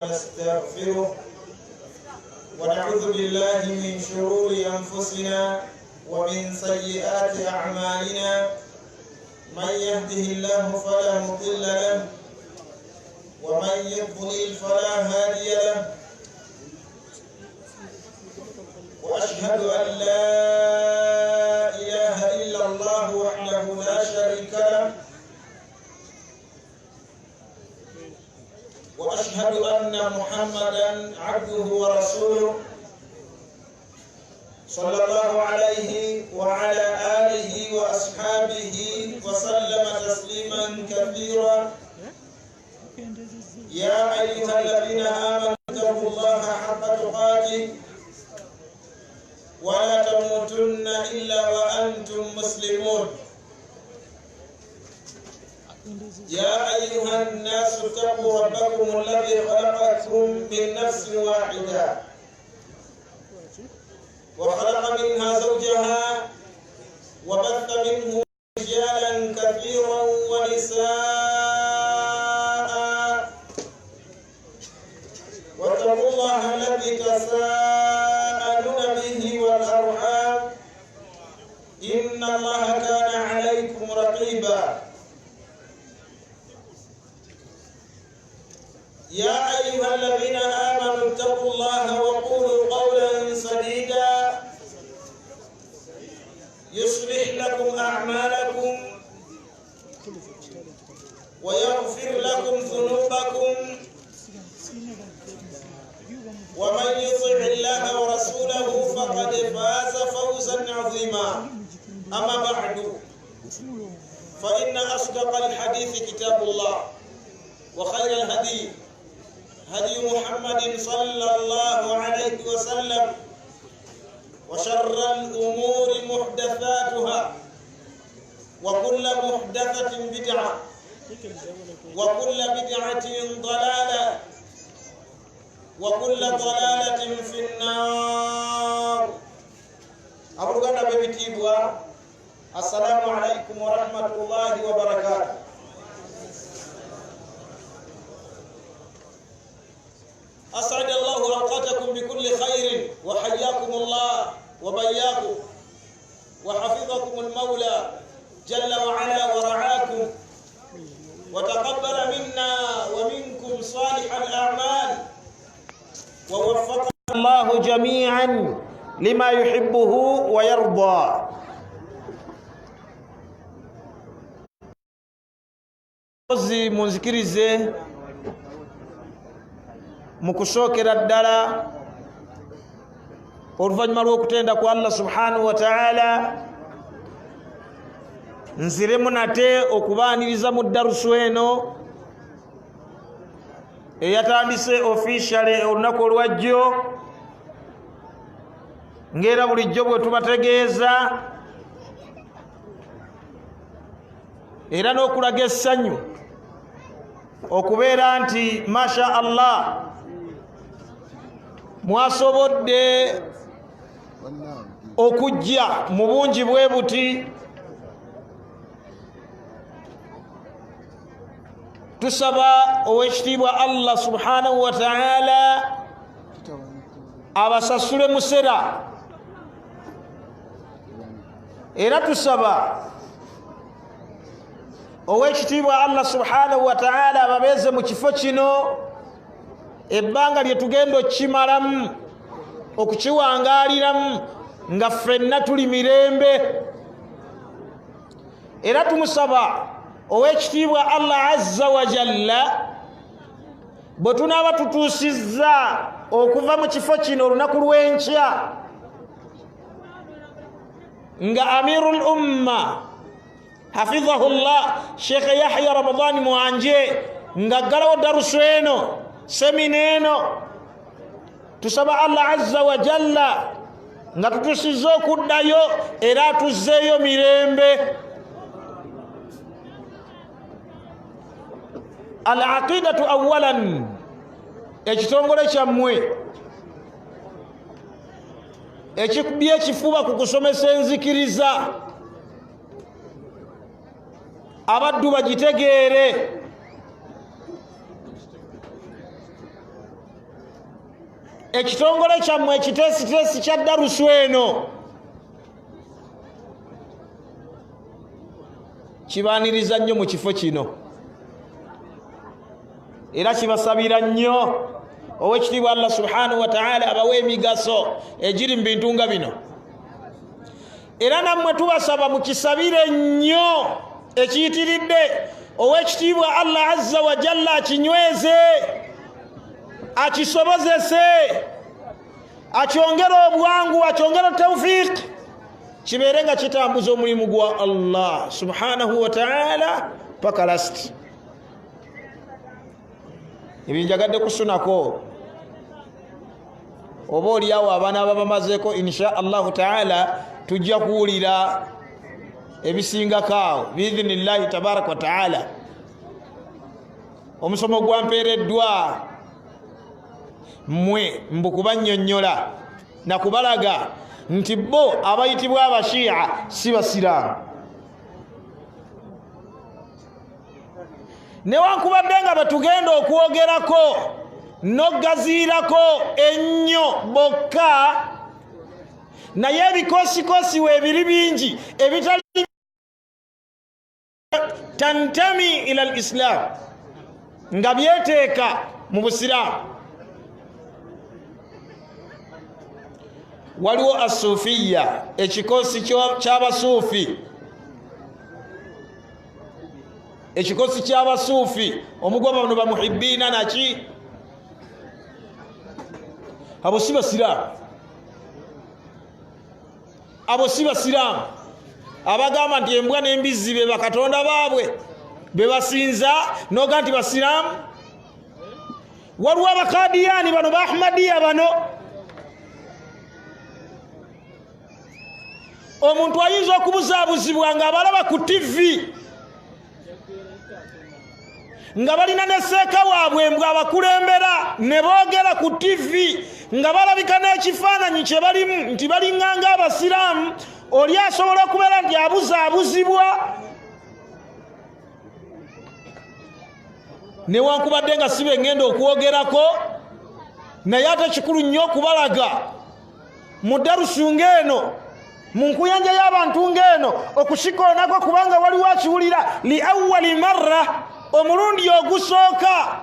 ونستغفره ونعوذ بالله من شرور أنفسنا ومن سيئات أعمالنا. من يهده الله فلا مضل له ومن يضلل فلا هادي له، وأشهد أن لا إله إلا الله وحده لا شريك له، وأشهد أن محمدا عبده ورسوله صلى الله عليه وعلى آله وأصحابه وسلم تسليما كثيرا. يا أيها الذين آمنوا اتقوا الله حق تقاته ولا تموتن إلا وأنتم مسلمون. يا أيها الناس اتقوا ربكم الذي خلقكم من نفس واحدة وخلق منها زوجها وبث منه رجالا كثيرا ونساء، واتقوا الله الذي تساءلون به والأرحام إن الله كان عليكم رقيبا. يا أيها الذين آمنوا اتقوا الله وقولوا قولا سديدا يصلح لكم أعمالكم ويغفر لكم ذنوبكم، ومن يطع الله ورسوله فقد فاز فوزا عظيما. أما بعد، فإن أصدق الحديث كتاب الله، وخير الهدي هدي محمد صلى الله عليه وسلم، وشر الأمور محدثاتها، وكل محدثة بدعة، وكل بدعة ضلالة، وكل ضلالة في النار. أبو ببتيبوا، السلام عليكم ورحمة الله وبركاته. أسعد الله أوقاتكم بكل خير، وحياكم الله وبياكم، وحفظكم المولى جل وعلا ورعاكم، وتقبل منا ومنكم صالح الأعمال، ووفقنا الله جميعا لما يحبه ويرضى. Munzikirize mu kusookera ddala oluvannyuma lw'okutenda ku Allah subhanahu wa ta'ala, nziremu nate okubaaniriza mu ddarusu eno eyatandise officially olunaku olwajjo, ng'era bulijjo bwe tubategeeza era n'okulaga essanyu okubeera nti masha Allah mwasobodde okujja mu bungi bwe buti. Tusaba owekitiibwa Allah subhanahu wa ta'ala abasasule musera, era tusaba owekitiibwa Allah subhanahu wa ta'ala ababeeze mu kifo kino ebbanga lye tugenda okukimalamu, okukiwangaaliramu nga ffenna tuli mirembe. Era tumusaba owekitiibwa Allah azza wa jalla bwe tunaaba tutuusizza okuva mu kifo kino olunaku lw'enkya nga Amirul Umma hafidhahullah Sheikh Yahya Ramadhan Mwanje nga ggalawo darusu eno, semina eno, tusaba Allah azza wa jalla nga tutusizza okuddayo era atuzzeeyo mirembe. Al aqidatu awalan, ekitongole kyammwe ekikubye ekifuba ku kusomesa enzikiriza, abaddu bagitegeere. Ekitongole kyammwe ekiteesiteesi kya darusu eno kibaaniriza nnyo mu kifo kino, era kibasabira nnyo owekitiibwa Allah subhanahu wataala abawe emigaso egiri mu bintu nga bino. Era nammwe tubasaba mukisabire nnyo ekiyitiridde owekitiibwa Allah azza wa jalla akinyweze, akisobozese, akyongere obwangu, akyongere tawfiq, kibeere nga kitambuza omulimu gwa Allah subhanahu wa taala paka lasti. Ebyo njagadde kusunako oba oliawo abaana ababamazeeko, insha allahu taala tujja kuwulira ebisingako awo biidhinillahi tabaraka wa taala. Omusomo gwampeereddwa mmwe mbu kubannyonnyola nakubalaga nti bo abayitibwa abashiya si basiraamu, newankubadde nga betugenda okwogerako nogaziirako ennyo bokka, naye ebikosikosi weebiri bingi ebitali tantami ila lislam nga byeteeka mu busiraamu. Waliwo asuufiya, ekikosi ky'abasuufi, ekikosi ky'abasuufi omugwa bano bamuhibiina naki, abo si basiraamu, abo si basiraamu abagamba nti embwa n'embizzi be bakatonda baabwe be basinza, noga nti basiraamu. Waliwo abakadiyaani bano ba ahmadiya bano, omuntu ayinza okubuzaabuzibwa nga abalaba ku tivi nga balina ne seeka waabwe mbwe abakulembera, ne boogera ku tivi nga balabika n'ekifaananyi kye balimu nti balinganga abasiraamu. Oli asobola okubeera nti abuzaabuzibwa newankubadde nga si bengenda okwogerako, naye ate kikulu nnyo okubalaga mu darusu ng'eno, mu nkuyanja y'abantu ng'eno, okusikoonako, kubanga waliwo akiwulira li awali marra, omulundi ogusooka.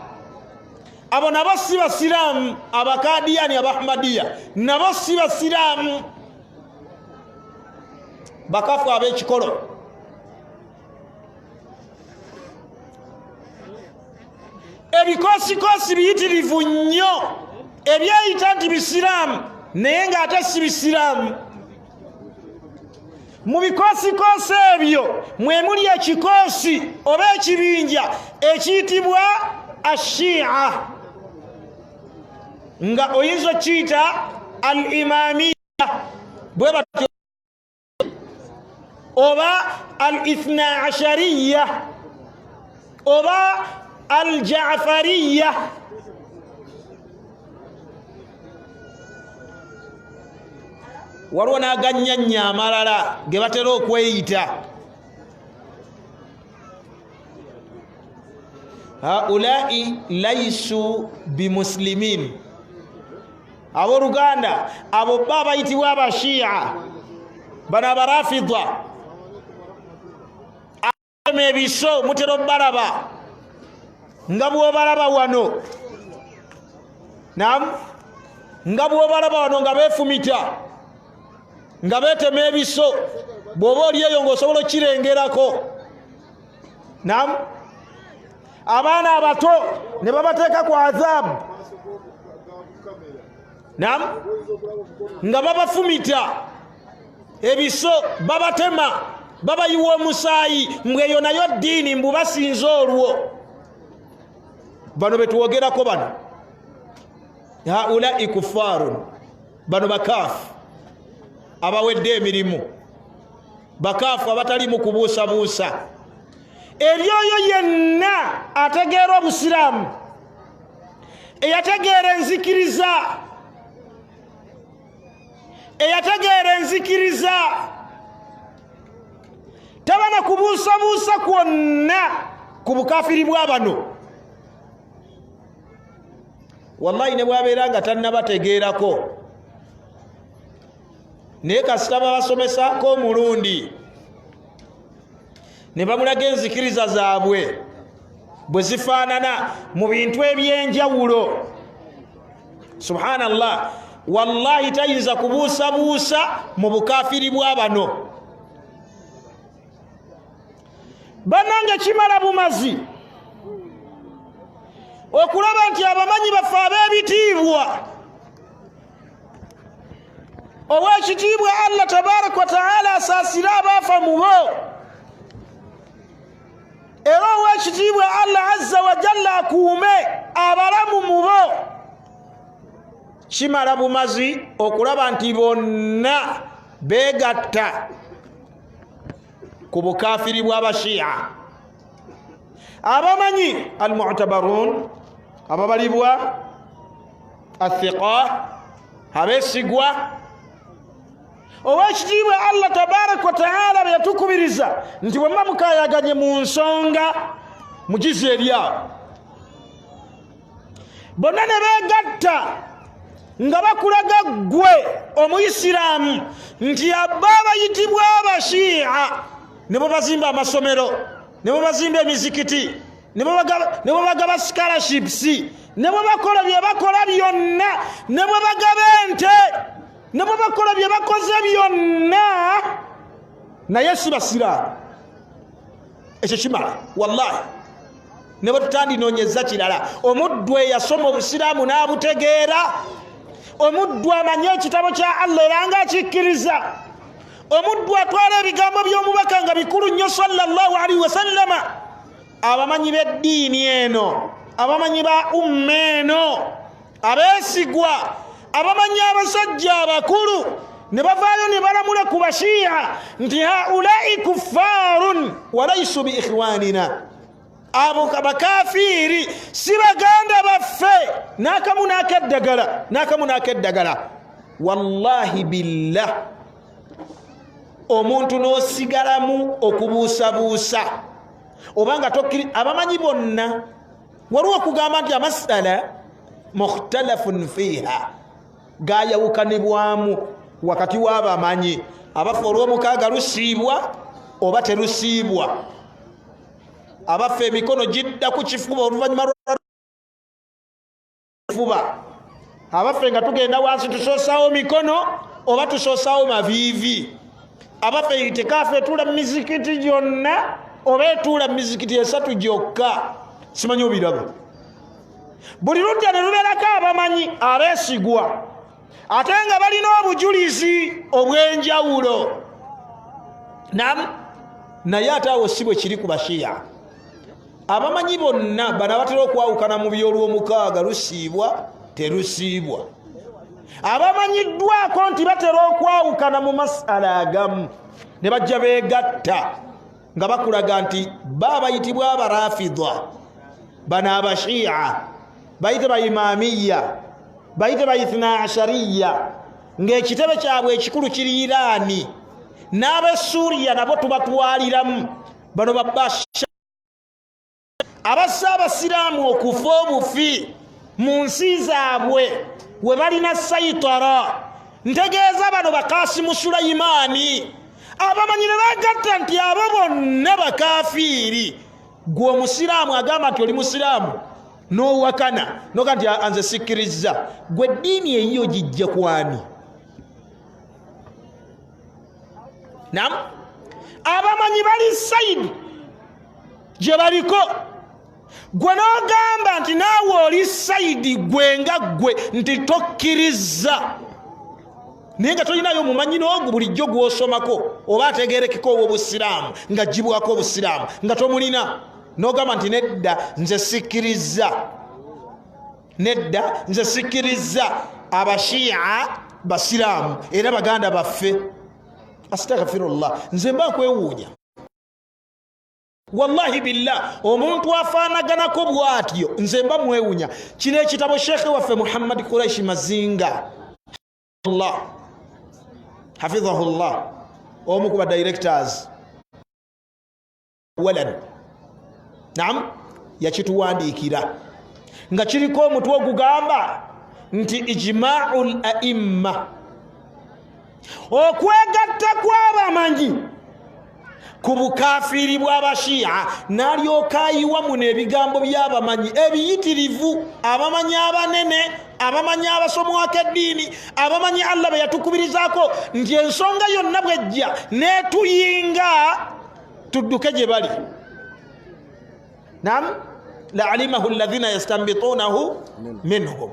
Abo nabo si basiraamu, abakadiyani abahmadiya nabo si basiraamu, bakafu ab'ekikolo. Ebikosikosi biyitirivu nnyo ebyeyita nti bisiraamu naye ng'ate si bisiraamu. Mu bikosikosi ebyo mwe muli ekikosi oba ekibinja ekiyitibwa ashia, nga oyinza okukiyita al imamiya bwe batyo, oba al ithna ashariya oba al jafariya. Waliwo n'agannyanya amalala ge batera okweyita. Haulai laisu bimuslimin. Abooluganda, abo bo abayitibwa abashiya bano abarafida ama ebiso mutera obalaba nga bwobalaba wano, nam nga bwobalaba wano nga beefumita nga beetema ebiso, bw'oba oli eyo ng'osobola okukirengerako. Nam abaana abato ne babateeka ku azaabu, nam nga babafumita ebiso, babatema, babayiwa omusaayi, mbwe eyo nayo ddiini, mbu basinza olwo. Bano betwogerako bano haulai kufaarun, bano bakaafu abawedde emirimu, bakaafu abatali mu kubuusabuusa. Eri oyo yenna ategeera obusiraamu, eyategeera enzikiriza, eyategeera enzikiriza, taba na kubuusabuusa kwonna ku bukafiri bwa bano. Wallahi ne bwabeera nga tannabategeerako, naye kasita babasomesaako omulundi ne bamulaga enzikiriza zaabwe bwe zifaanana mu bintu eby'enjawulo, subhanallah, wallahi tayinza kubuusabuusa mu bukafiri bwa bano. Banange, kimala bumazi okulaba nti abamanyi baffe ab'ebitiibwa, ow'ekitiibwa Allah tabaraka wataala asaasire abaafa mu bo, era ow'ekitiibwa Allah azza wajalla akuume abalamu mu bo, kimala bumazi okulaba nti bonna beegatta ku bukafiri bw'Abashiya. Abamanyi almutabarun, ababalibwa athiqa, abesigwa, owekitiibwa Allah tabaraka wataala bwe yatukubiriza nti bwe muba mukayaganye mu nsonga mugizi eryawo, bonna ne beegatta nga bakulaga ggwe Omuyisiraamu nti abba abayitibwa Abashiia, ne bwe bazimba amasomero, ne bwe bazimba emizikiti, ne bwe bagaba scholarships, ne bwe bakola bye bakola byonna, ne bwe bagaba ente, ne bwe bakola bye bakoze byonna, naye si Basiraamu. Ekyo kimala wallahi, ne bwe tutandinoonyeza kirala. Omuddu eyasoma Obusiraamu n'abutegeera, omuddu amanye ekitabo kya Allah era nga akikkiriza, omuddu atwala ebigambo by'omubaka nga bikulu nnyo sallallahu alaihi wasallama, abamanyi b'eddiini eno, abamanyi ba umma eno, abeesigwa, abamanyi abasajja abakulu, ne bavaayo ne balamula ku Bashiya nti haulai kuffarun walaisu bi ikhwanina, abo bakafiiri, si baganda baffe n'akamu n'akeddagala, n'akamu n'akeddagala. Wallahi billah, omuntu n'osigalamu okubuusabuusa obanga tokkiri abamanyi bonna, waliwo okugamba nti amasala mukhtalafun fiiha, gayawukanibwamu wakati w'abamanyi, abafe olw'omukaaga lusiibwa oba terusiibwa, abaffe emikono gidda ku kifuba oluvannyuma lwafuba, abaffe nga tugenda wansi tusoosawo mikono oba tusoosawo maviivi, abaffe itikaafu etuula mu mizikiti gyonna oba etuula mu mizikiti esatu gyokka. Simanyi obiraba, buli ludda ne lubeerako abamanyi abeesigwa, ate nga balina obujulizi obw'enjawulo. Nam naye ate awo si bwe kiri ku Bashiya. Abamanyi bonna bano abatera okwawukana mu byolwomukaaga lusiibwa terusiibwa, abamanyiddwako nti batera okwawukana mu masala agamu, ne bajja beegatta nga bakulaga nti ba bayitibwa Abarafidha bano Abashiya, bayite Baimamiya, bayite Baithna Ashariya, ng'ekitebe kyabwe ekikulu kiri Iraani, n'Abesuuriya nabo tubatwaliramu. Bano babasha abassa Abasiraamu okufa obufi mu nsi zaabwe we balina saitara. Ntegeeza bano Bakasimu Sulayimaani. Abamanyi ne bagatta nti abo bonna bakafiiri. Gwe Omusiraamu agamba nti oli Musiraamu n'owakana noga nti anze sikkiriza, gwe eddiini eyiyo gijja kwani? Nam abamanyi bali sayidi gye baliko, gwe n'ogamba nti naawe oli sayidi gwe nga gwe nti tokkiriza, naye nga tolinayo omumanyi n'ogu bulijjo gw'osomako oba ategerekeko ow'Obusiraamu nga gibwako Obusiraamu nga tomulina, n'ogamba nti nedda, nze sikkiriza, nedda, nze sikkiriza Abashiya Basiraamu era baganda baffe. Astagfirullah, nze mba nkwewuunya wallahi billah, omuntu afaanaganako bw'atyo nze mba mwewunya. Kino ekitabo Sheekhe waffe Muhammad Quraishi Mazinga Allah hafidhahullah, omu ku ba directors walan, nam yakituwandiikira. Nga kiriko omutwe ogugamba nti ijmau l aimma, okwegatta kw'abamanyi ku bukafiiri bw'abashiya, n'alyoka ayiwa muno ebigambo by'abamanyi ebiyitirivu, abamanyi abanene, abamanyi abasomwako eddiini, abamanyi Allah be yatukubirizaako nti ensonga yonna bwejja n'etuyinga tudduke gye bali. Nam laalimahu alladhina yastambitunahu minhum,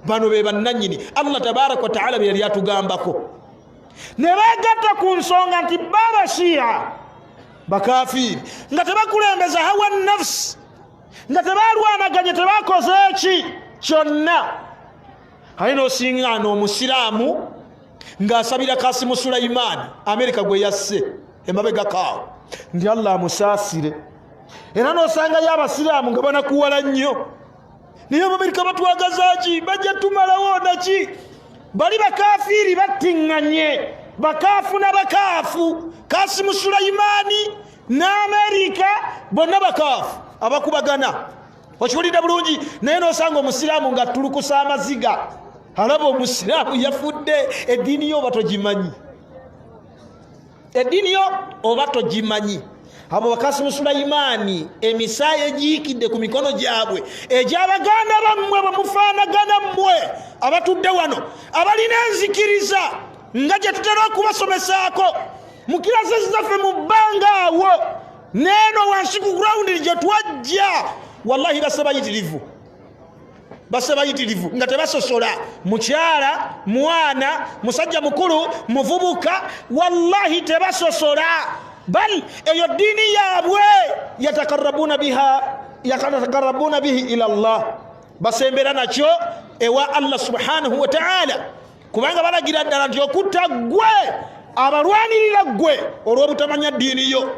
bano be bannanyini Allah tabaraka wataala be yali atugambako. Ne begatta ku nsonga nti babashiya bakafiiri, nga tebakulembeza hawa nafsi, nga tebalwanaganye, tebakoze eki kyonna. Aye nosingaana omusiraamu ng'asabira Kasimu Sulaimaani, Amerika gwe yasse emabegakaawo, nti Allah amusaasire. Era nosangayo abasiraamu nga banakuwala nnyo, naye Abamerika batwagazaki? Bajja tumalawo naki? Bali bakafiiri battiŋŋanye, bakaafu na bakaafu. Kasimu Sulaimaani n'Amerika bonna bakaafu abakubagana. Okiwulidde bulungi? Naye nosanga omusiraamu nga tulukusa amaziga, alaba omusiraamu yafudde. Eddiini yo oba togimanyi, eddiini yo oba togimanyi. Abo bakasimu Sulaimaani emisaayi egiyiikidde ku mikono gyabwe egy'abaganda bammwe bwe mufaanagana mmwe abatudde wano, abalina enzikiriza nga gye tutera okubasomesaako mu kirasi zaffe mu bbanga awo neeno wansi ku gurawundi gye twajja. Wallahi basse bayitirivu, basse bayitirivu nga tebasosola mukyala, mwana, musajja mukulu, muvubuka, wallahi tebasosola. Bal eyo ddiini yaabwe yatakarabuna biha, yatakarabuna bihi ila llah, basembera nakyo ewa Allah subhanahu wataala, kubanga balagira ddala nti okutta ggwe abalwanirira ggwe olw'obutamanya ddiini yo,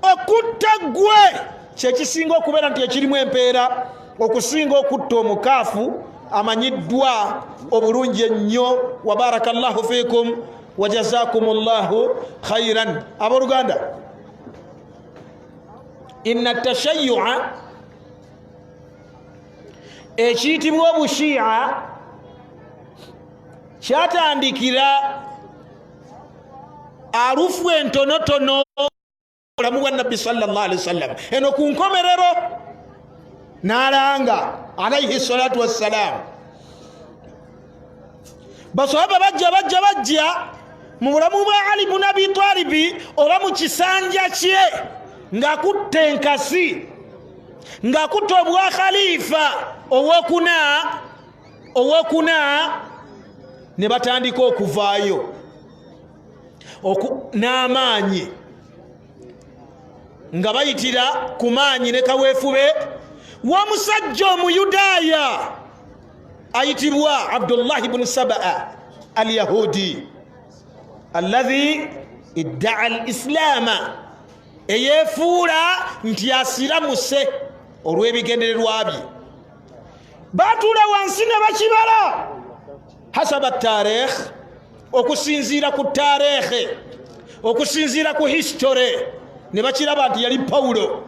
okutta ggwe kyekisinga okubeera nti ekirimu empeera okusinga okutta omukaafu amanyiddwa obulungi ennyo. Wabaraka llahu fikum wajazakum llahu khairan. Abooluganda, inna tashayua ekiyitibwa obushiya kyatandikira alufu entonotono obulamu bwa Nabbi salllahalihi wasallam eno ku nkomerero, n'alanga alaihi salatu wassalaamu. Basahaba bajja bajja bajja mu bulamu bwa Ali bun Abi Talibi oba mu kisanja kye, ng'akutta enkasi, ng'akutta obwa khalifa owokuna, ne batandika okuvaayo n'amaanyi nga bayitira ku maanyi ne kaweefube w'omusajja omuyudaaya ayitibwa Abdullahi bnu Sabaa Alyahudi alladhi iddaa al islaama, eyeefuula nti asiramuse olw'ebigendererwa bye. Batuula wansi ne bakibala hasaba tarikh, okusinziira ku tareekhe, okusinziira ku history, ne bakiraba nti yali Pawulo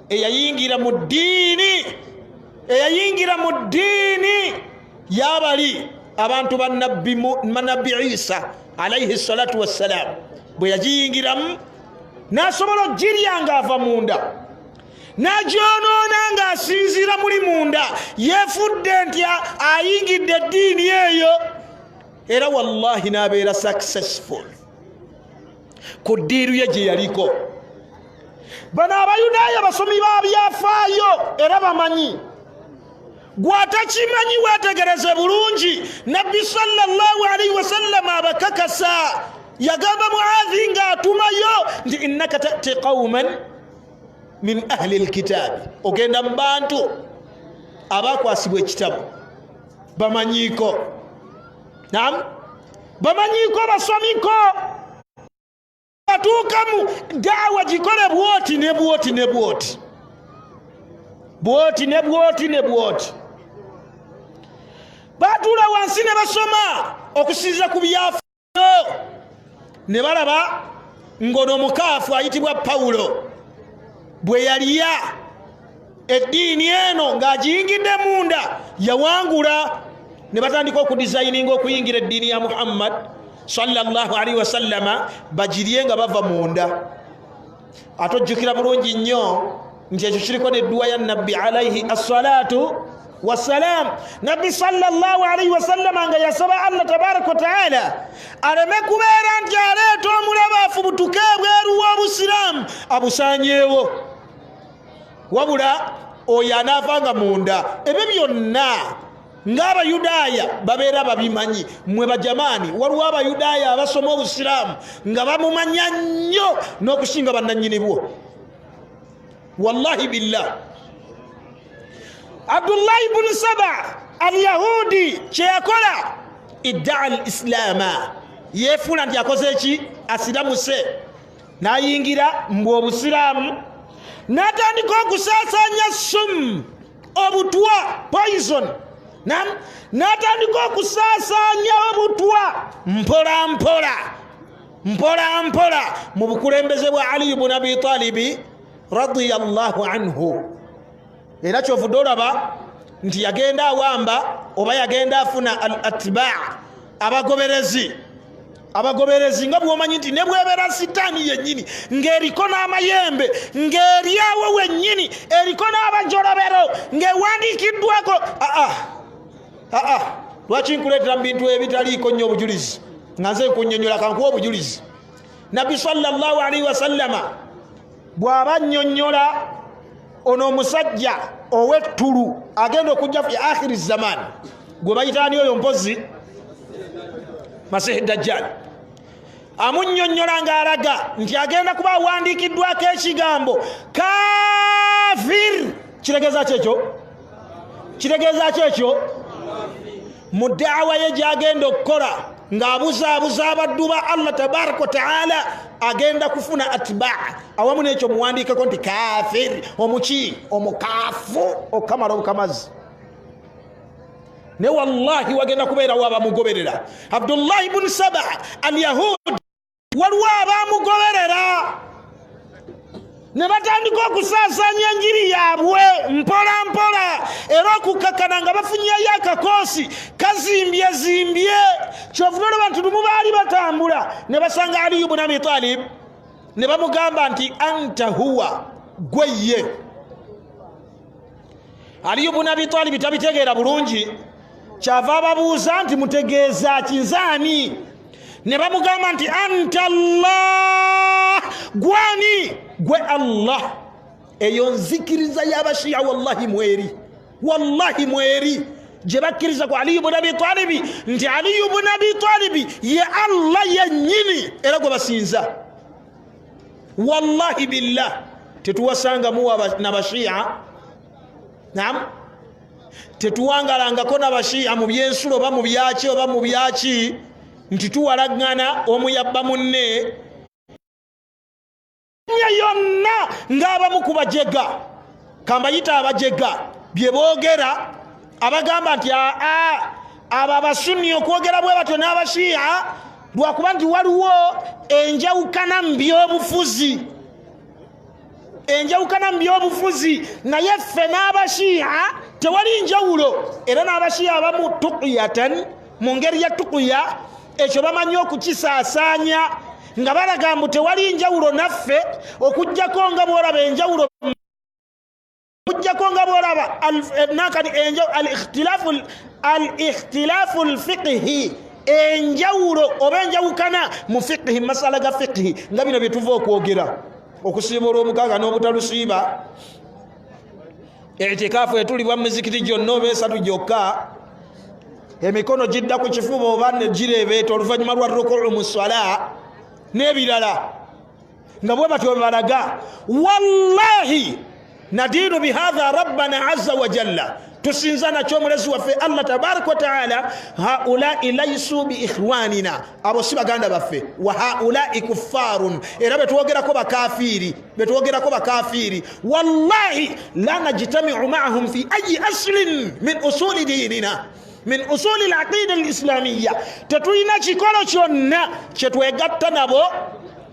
eyayingira mu ddiini, eyayingira mu ddiini yabali abantu banabbi Isa alaihi salatu wassalaamu. Bwe yagiyingiramu n'asobola okugirya ng'ava munda, n'agyonoona ng'asinziira muli munda, yeefudde nti ayingidde eddiini eyo, era wallahi n'abeera successful ku ddiiru ye gye yaliko. Bano Abayudaaya basomi ba byafaayo era bamanyi. Gwatakimanyi wetegereze bulungi, Nabbi sallallahu alaihi wasallama abakakasa, yagamba Muadhi ng'atumayo nti innaka tati qauman min ahli lkitaabi, ogenda mu bantu abakwasibwa ekitabo, bamanyiiko, nam bamanyiiko, basomiko, atuukamu daawa gikole bwoti ne bwoti ne bwoti bwoti ne bwoti ne bwoti. Batuula wansi ne basoma okusinziira ku byafayo ne balaba ng'ono omukaafu ayitibwa Pawulo bwe yalya. Eddiini eno ng'agiyingidde munda yawangula, ne batandika okudizayininga okuyingira eddiini ya Muhammad sallallahu alaihi wasallama, bagirye nga bava munda. Ate ojjukira bulungi nnyo nti ekyo kiriko nedduwa ya Nabbi alaihi assalatu wassalam. Nabbi sallallahu alaihi wasallama nga yasaba Allah tabaraka wataala aleme kubeera nti aleeta omulabe afubutuke ebweru w'obusiraamu abusanyeewo, wabula oyo anaavanga munda. Ebyo byonna ng'Abayudaaya babeera babimanyi. Mwe bajamaani, waliwo Abayudaaya abasoma obusiraamu nga bamumanya nnyo n'okusinga bannannyini bwo. Wallahi billah, Abdullahi bunu Saba Alyahudi kyeyakola, iddaa al islaama, yeefuula nti akoze eki, asiramuse, n'ayingira mbu obusiraamu, n'atandika okusaasaanya sum, obutwa, poison, n'atandika okusaasaanya obutwa mpola mpola mpola mpola mu bukulembeze bwa Aliyu bun Abi Talibi radiyallahu anhu. Era kyovudde olaba nti yagenda awamba oba yagenda afuna al atba, abagoberezi, abagoberezi, nga bwomanyi nti ne bwebeera sitaani yennyini ng'eriko n'amayembe, ng'eryawo wennyini, eriko n'abajolobero, ng'ewandiikiddwako. Aa aa, lwaki nkuleetera mu bintu ebitaliiko nnyo obujulizi nga nze nkunnyonnyola? Kankuwa obujulizi. Nabbi sallallahu alaihi wasallama bw'aba nnyonnyola ono omusajja ow'ettulu agenda okujja fi akhiri zaman, gwe bayitaani oyo mpozi Masihi Dajjal, amunnyonnyola ng'alaga nti agenda kuba awandiikiddwako ekigambo kafir. Kitegeeza ki ekyo? Kitegeeza ki ekyo? Mu daawa ye gyagenda okukola ng'abuzaabuza abaddu ba Allah tabaraka wataala, agenda kufuna atbaa awamu n'ekyo muwandiikeko nti kafir, omuki, omukaafu, okukamala obukamazi. Ne wallahi wagenda kubeerawo abamugoberera. Abdullahi buni Saba Alyahudi, waliwo abamugoberera ne batandika okusaasaanya enjiri yaabwe mpola mpola, era okukakkana nga bafunyeyo akakoosi kazimbyezimbye. Kyovula olaba nti lumu baali batambula ne basanga Aliyu bun Abi Talib ne bamugamba nti anta huwa, gwe ye. Aliyu bun Abi Talibi tabitegeera bulungi, kyava ababuuza nti mutegeeza ki, nzaani? Ne bamugamba nti anta Allah, gwani, gwe Allah. Eyo nzikiriza y'Abashiya, wallahi mweri, wallahi mweri gye bakkiriza ku Aliyu bun Abi Talibi nti Aliyu bun Abi Talibi ye Allah yennyini era gwe basinza. Wallahi billah, tetuwasangamu nabashiya, nam tetuwangalangako nabashiya mu byensulo oba mu byaki oba mu byaki nti tuwalagana omu yabba munne yonna, ng'abamu ku bajega, kambayita abajega, bye boogera, abagamba nti aa abo Abasunni okwogera bwe batyo n'Abashiya lwakuba nti waliwo enjawukana mu byobufuzi, enjawukana mu byobufuzi, naye ffe n'Abashiya tewali njawulo. Era n'Abashiya abamu tuqiyatan, mu ngeri ya tukuya, ekyo bamanyi okukisaasaanya nga balaga mbu tewali njawulo naffe, okugjako nga bwolaba enjawulo, okujjako nga bwolaba nakati al ikhtilafu lfiqhi, enjawulo oba enjawukana mu fiqhi, masala ga fiqhi, nga bino byetuva okwogera, okusiiba olwomukaaga n'obutalusiiba, itikaafu etulibwa mu mizikiti gyonna oba esatu gyokka, emikono gidda ku kifuba oba negireebeeta oluvannyuma lwa rukuu mu swala n'ebirala, nga bwe batyo bebalaga. Wallahi nadiinu bihatha rabbana azza wa jalla, tusinza nakyo omulezi waffe Allah tabaraka wataala. Haulai laisu bi ikhwanina, abo si baganda baffe. Wa haulai kuffarun, era betwogerako bakafiiri, betwogerako bakafiiri. Wallahi la najtamiu maahum fi ayi aslin min usuli dinina, min usuli laqida lislamiya. Tetulina kikolo kyonna kyetwegatta nabo,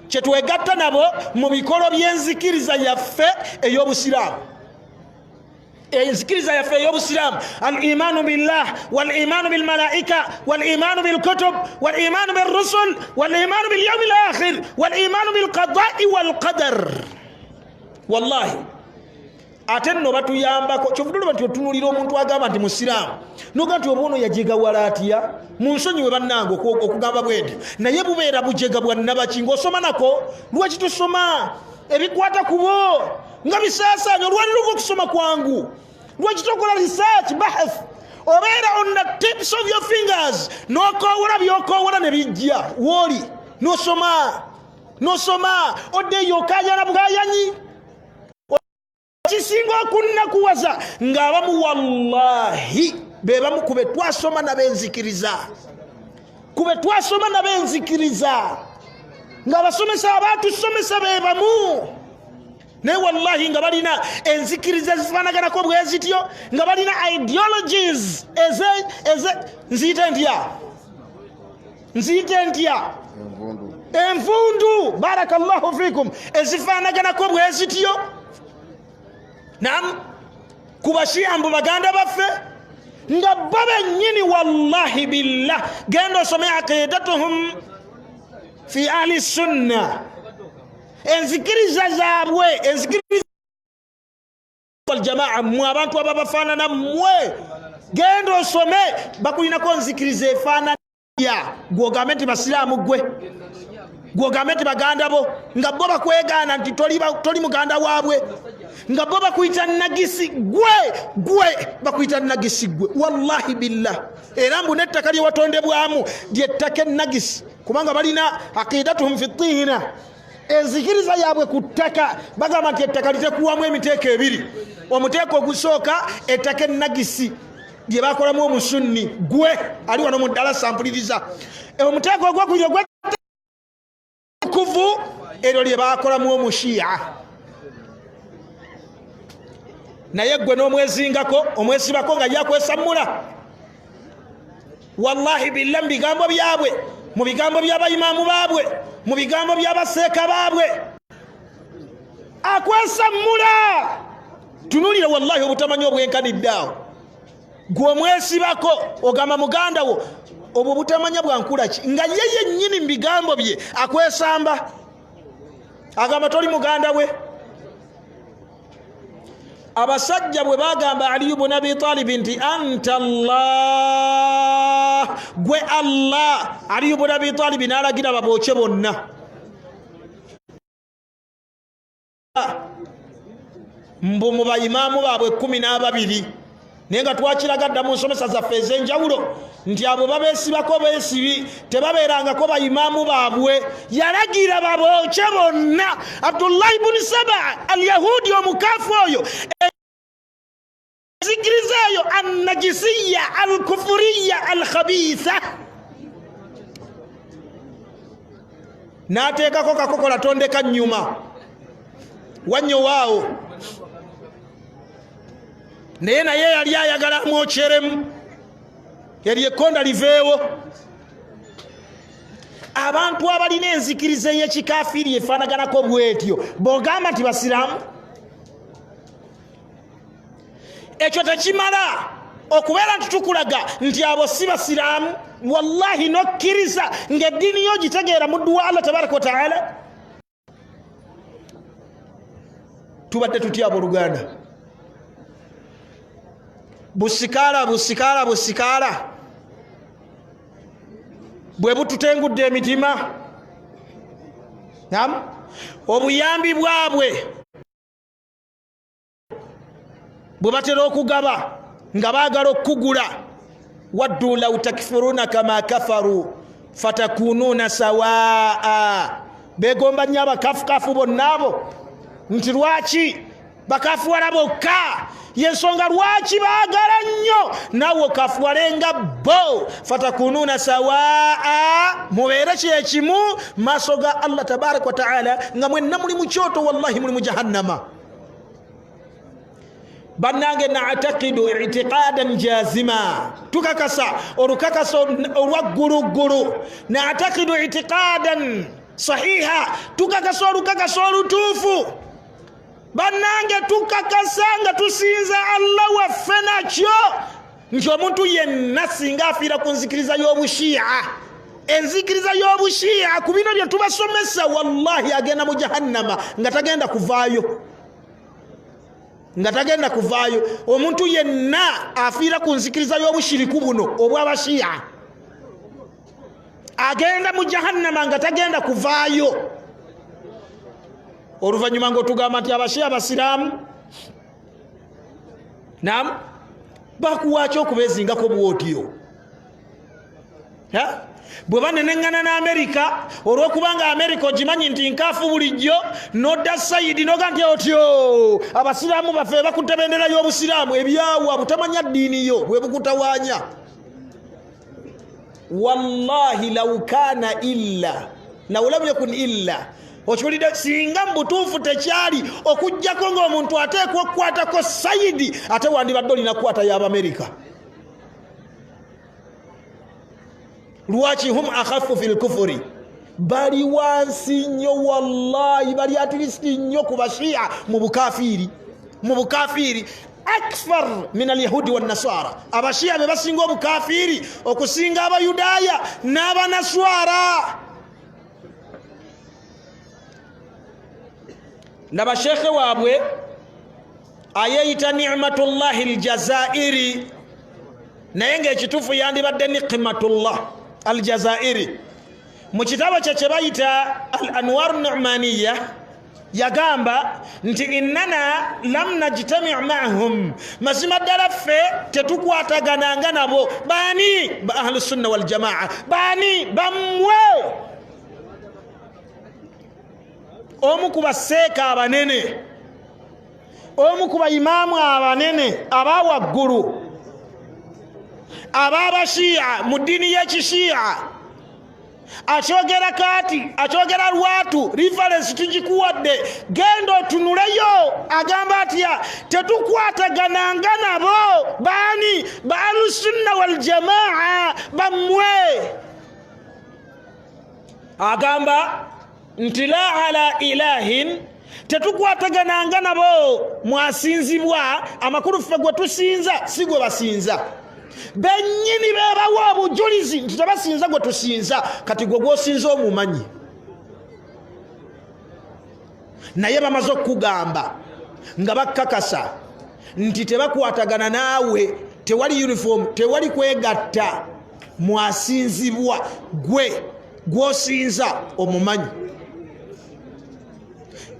kyetwegatta nabo mu bikolo by'enzikiriza yaffe ey'obusiraamu. Enzikiriza yaffe ey'obusiraamu, al imaanu billah wal imaanu bilmalaika wal imaanu bilkutub wal imaanu birusul wal imaanu bilyaumi lakhir wal imaanu bilqadai walqadar. Wallahi ate nno batuyambako. Kyovudde nti otunulira omuntu agamba nti musiraamu, noga nti oba ono yajegawala atya? Mu nsonyiwe bannange okugamba bwentyo, naye bubeera bujega bwa nnabaki ng'osoma nako. Lwaki tusoma ebikwata ku bo nga bisaasaanya olwanira ogw'okusoma kwangu? Lwaki tokola research, bahath? Obeera on the tips of your fingers, n'okoowola by'okoowola ne bijja wooli, n'osoma nosoma, oddeeyo okayana bukayanyi. Kisinga okunnakuwaza ng'abamu wallahi be bamu ku be twasoma nabenzikiriza, ku be twasoma nabenzikiriza, ng'abasomesa abatusomesa be bamu, naye wallahi nga balina enzikiriza ezifaanaganako bwe zityo, nga balina ideologies eze nziyite ntya, nziyite ntya, envundu, barakallahu fikum, ezifaanaganako bwe zityo. Nam ku Bashia mbu baganda baffe, nga bo bennyini wallahi billah, genda osome aqidatuhum fi ahli sunna, enzikiriza zaabwe, enzikiriza waljamaa, mmwe abantu ababafaanana mmwe, genda osome bakulinako nzikiriza efaanana gwogambe nti basiraamu, gwe gwogambe nti baganda bo, nga bo bakwegaana nti toli muganda waabwe, nga bo bakuyita nagisi, gwe gwe bakuyita nagisi gwe, wallahi billah. Era mbu n'ettaka lye watondebwamu lyettaka enagisi, kubanga balina aqidatuhum fi tihina, enzikiriza yaabwe ku ttaka. Bagamba nti ettaka litekuwamu emiteeko ebiri. Omuteeko ogusooka, ettaka enagisi lye bakolamu omusunni, gwe ali wano mu ddala sampuliriza. Omuteeko ogwokubiri ogwekuvu, eryo lye bakolamu omushiya. Naye gwe n'omwezingako, omwesibako nga yakwesammula. Wallahi billa, mu bigambo byabwe, mu bigambo by'abayimaamu baabwe, mu bigambo by'abaseeka baabwe, akwesammula. Tunulira wallahi obutamanyi obwenkanidde awo. Gwe omwesibako ogamba muganda wo, obwo butamanya bwankula ki nga ye yennyini mu bigambo bye akwesamba, agamba toli muganda we? Abasajja bwe bagamba Aliyu bun Abi Talibi nti anta Allah, gwe Allah, Aliyu bun Abi Talibi n'alagira babookye bonna. Mbu mu bayimaamu baabwe 12, naye nga twakiraga dda mu nsomesa zaffe ez'enjawulo nti abo babeesibako beesibi, tebabeerangako bayimaamu baabwe. Yalagira babookye bonna. Abdullahi buni Saba Alyahudi omukafu oyo, enzikiriza eyo annajisiya alkufuriya alkhabitha, n'ateekako kakokola tondeka nyuma wanyowaawo, naye yali ayagala amwokyeremu eryo ekkonda liveewo. Abantu abalina enzikiriza ey'ekikafiiri efaanaganako bwetyo bw'ogamba nti basiraamu, ekyo tekimala okubeera nti tukulaga nti abo si basiraamu. Wallahi nokkiriza ng'eddiini yo gitegeera muddu wa Allah tabaraka wataala. Tubadde tutya abooluganda? Busikaala, busikaala, busikaala bwe bututengudde emitima. Nam obuyambi bwabwe bwe batera okugaba nga baagala okukugula, waddu law takfuruna kama kafaru fatakunuuna sawaa. Begomba nnyo abakafukafu bonna abo nti lwaki bakafuwala bokka? Yensonga lwaki baagala nnyo naawe okafuwale nga bo, fatakunuuna sawaa, mubeere kyekimu maaso ga Allah tabaraka wataala, nga mwenna muli mu kyoto, wallahi muli mu jahannama. Bannange, natakidu itiqadan jazima, tukakasa olukakasa olwagguluggulu, natakidu itiqadan sahiha, tukakasa olukakasa olutuufu. Bannange, tukakasa nga tusinza Allah waffe nakyo nti omuntu yenna singa afiira ku nzikiriza y'obushiya, enzikiriza y'obushiya ku bino bye tubasomesa, wallahi agenda mu jahannama nga tagenda kuvaayo, nga tagenda kuvaayo. Omuntu yenna afiira ku nzikiriza y'obushiriku buno obw'abashiya agenda mu jahannama nga tagenda kuvaayo. Oluvannyuma ng'otugamba nti abashiya basiraamu, nam bakuwaaki okubeezingako bwotyo? Bwe baneneŋŋana n'Amerika, olw'okubanga Amerika ogimanyi nti nkaafu bulijjo, nodda sayidi noga nti otyo abasiraamu baffe bakutte bendera y'obusiraamu. Ebyawa butamanya ddiini yo bwe bukutawaanya. Wallahi law kana illa law lam yakun illa, okiwulidde? Singa mu butuufu tekyali okugjako ng'omuntu ateekwa okukwatako sayidi, ate wandibadde olina kukwata y'Abamerika. Lwaki? Hum akhafu fi lkufuri, bali wansi nnyo, wallahi bali atilisiti nnyo ku bashiya mu bukafiiri, mu bukafiiri akthar min alyahudi wannaswara. Abashiya be basinga obukafiiri okusinga Abayudaaya n'Abanaswara. Laba shekhe waabwe ayeyita Nimatullahi Aljazairi, naye ngaekituufu yandibadde Nikimatullah Aljazairi. Mu kitabo kye kye bayita Al Anwar Numaniya yagamba nti innana lam najtami maahum, mazima ddala ffe tetukwatagananga nabo. Baani? Ba Ahlusunna Waljamaa. Baani? Bammwe. Omu ku baseeka abanene, omu ku bayimaamu abanene aba waggulu ab'Abashiya mu ddiini y'Ekishiya akyogera kaati, akyogera lwatu. Reference tugikuwadde, genda otunuleyo. Agamba atya? Tetukwatagananga nabo. Baani? Ba Ahlusunna Waljamaa bammwe. Agamba nti la ala ilahin, tetukwatagananga nabo mwasinzibwa. Amakulu ffe gwe tusinza si gwe basinza. Bennyini bebawa obujulizi nti tebasinza gwe tusinza. Kati gwe gwosinza omumanyi, naye bamaze okukugamba nga bakkakasa nti tebakwatagana naawe, tewali uniform, tewali kwegatta mwasinzibwa. Gwe gwosinza omumanyi.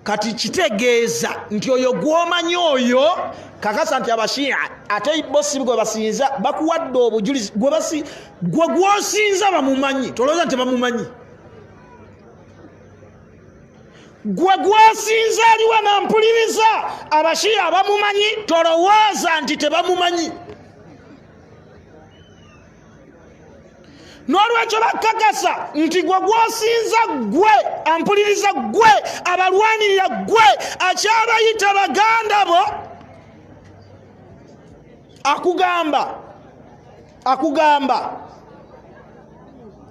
Kati kitegeeza nti oyo gwomanyi oyo, kakasa nti Abashiya ate bo si gwe basinza. Bakuwadde obujulizi, gwe gwosinza bamumanyi. Tolowooza nti bamumanyi. Gwe gwosinza aliwa nampuliriza, Abashiya bamumanyi, tolowooza nti tebamumanyi. N'olwekyo bakakasa nti gwe gwosinza, gwe ampuliriza, gwe abalwanirira, gwe akyabayita baganda bo, akugamba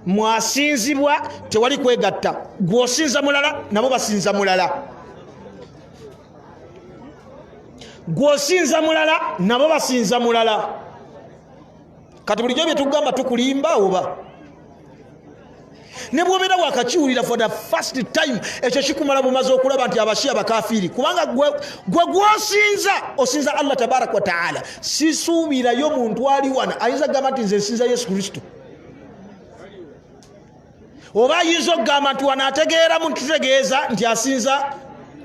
mwasinzibwa, tewali kwegatta. Gwosinza mulala, nabo basinza mulala. Gwosinza mulala, nabo basinza mulala. Kati bulijjo byetugamba tukulimba oba ne bwobeera wakakiwulira for the first time, ekyo kikumala bumaze okulaba nti Abashiya bakafiiri, kubanga gwe gwosinza osinza Allah tabaraka wataala. Sisuubirayo muntu ali wano ayinza kugamba nti nze nsinza Yesu Kristo, oba ayinza okugamba nti wano ategeeramu ntitutegeeza nti asinza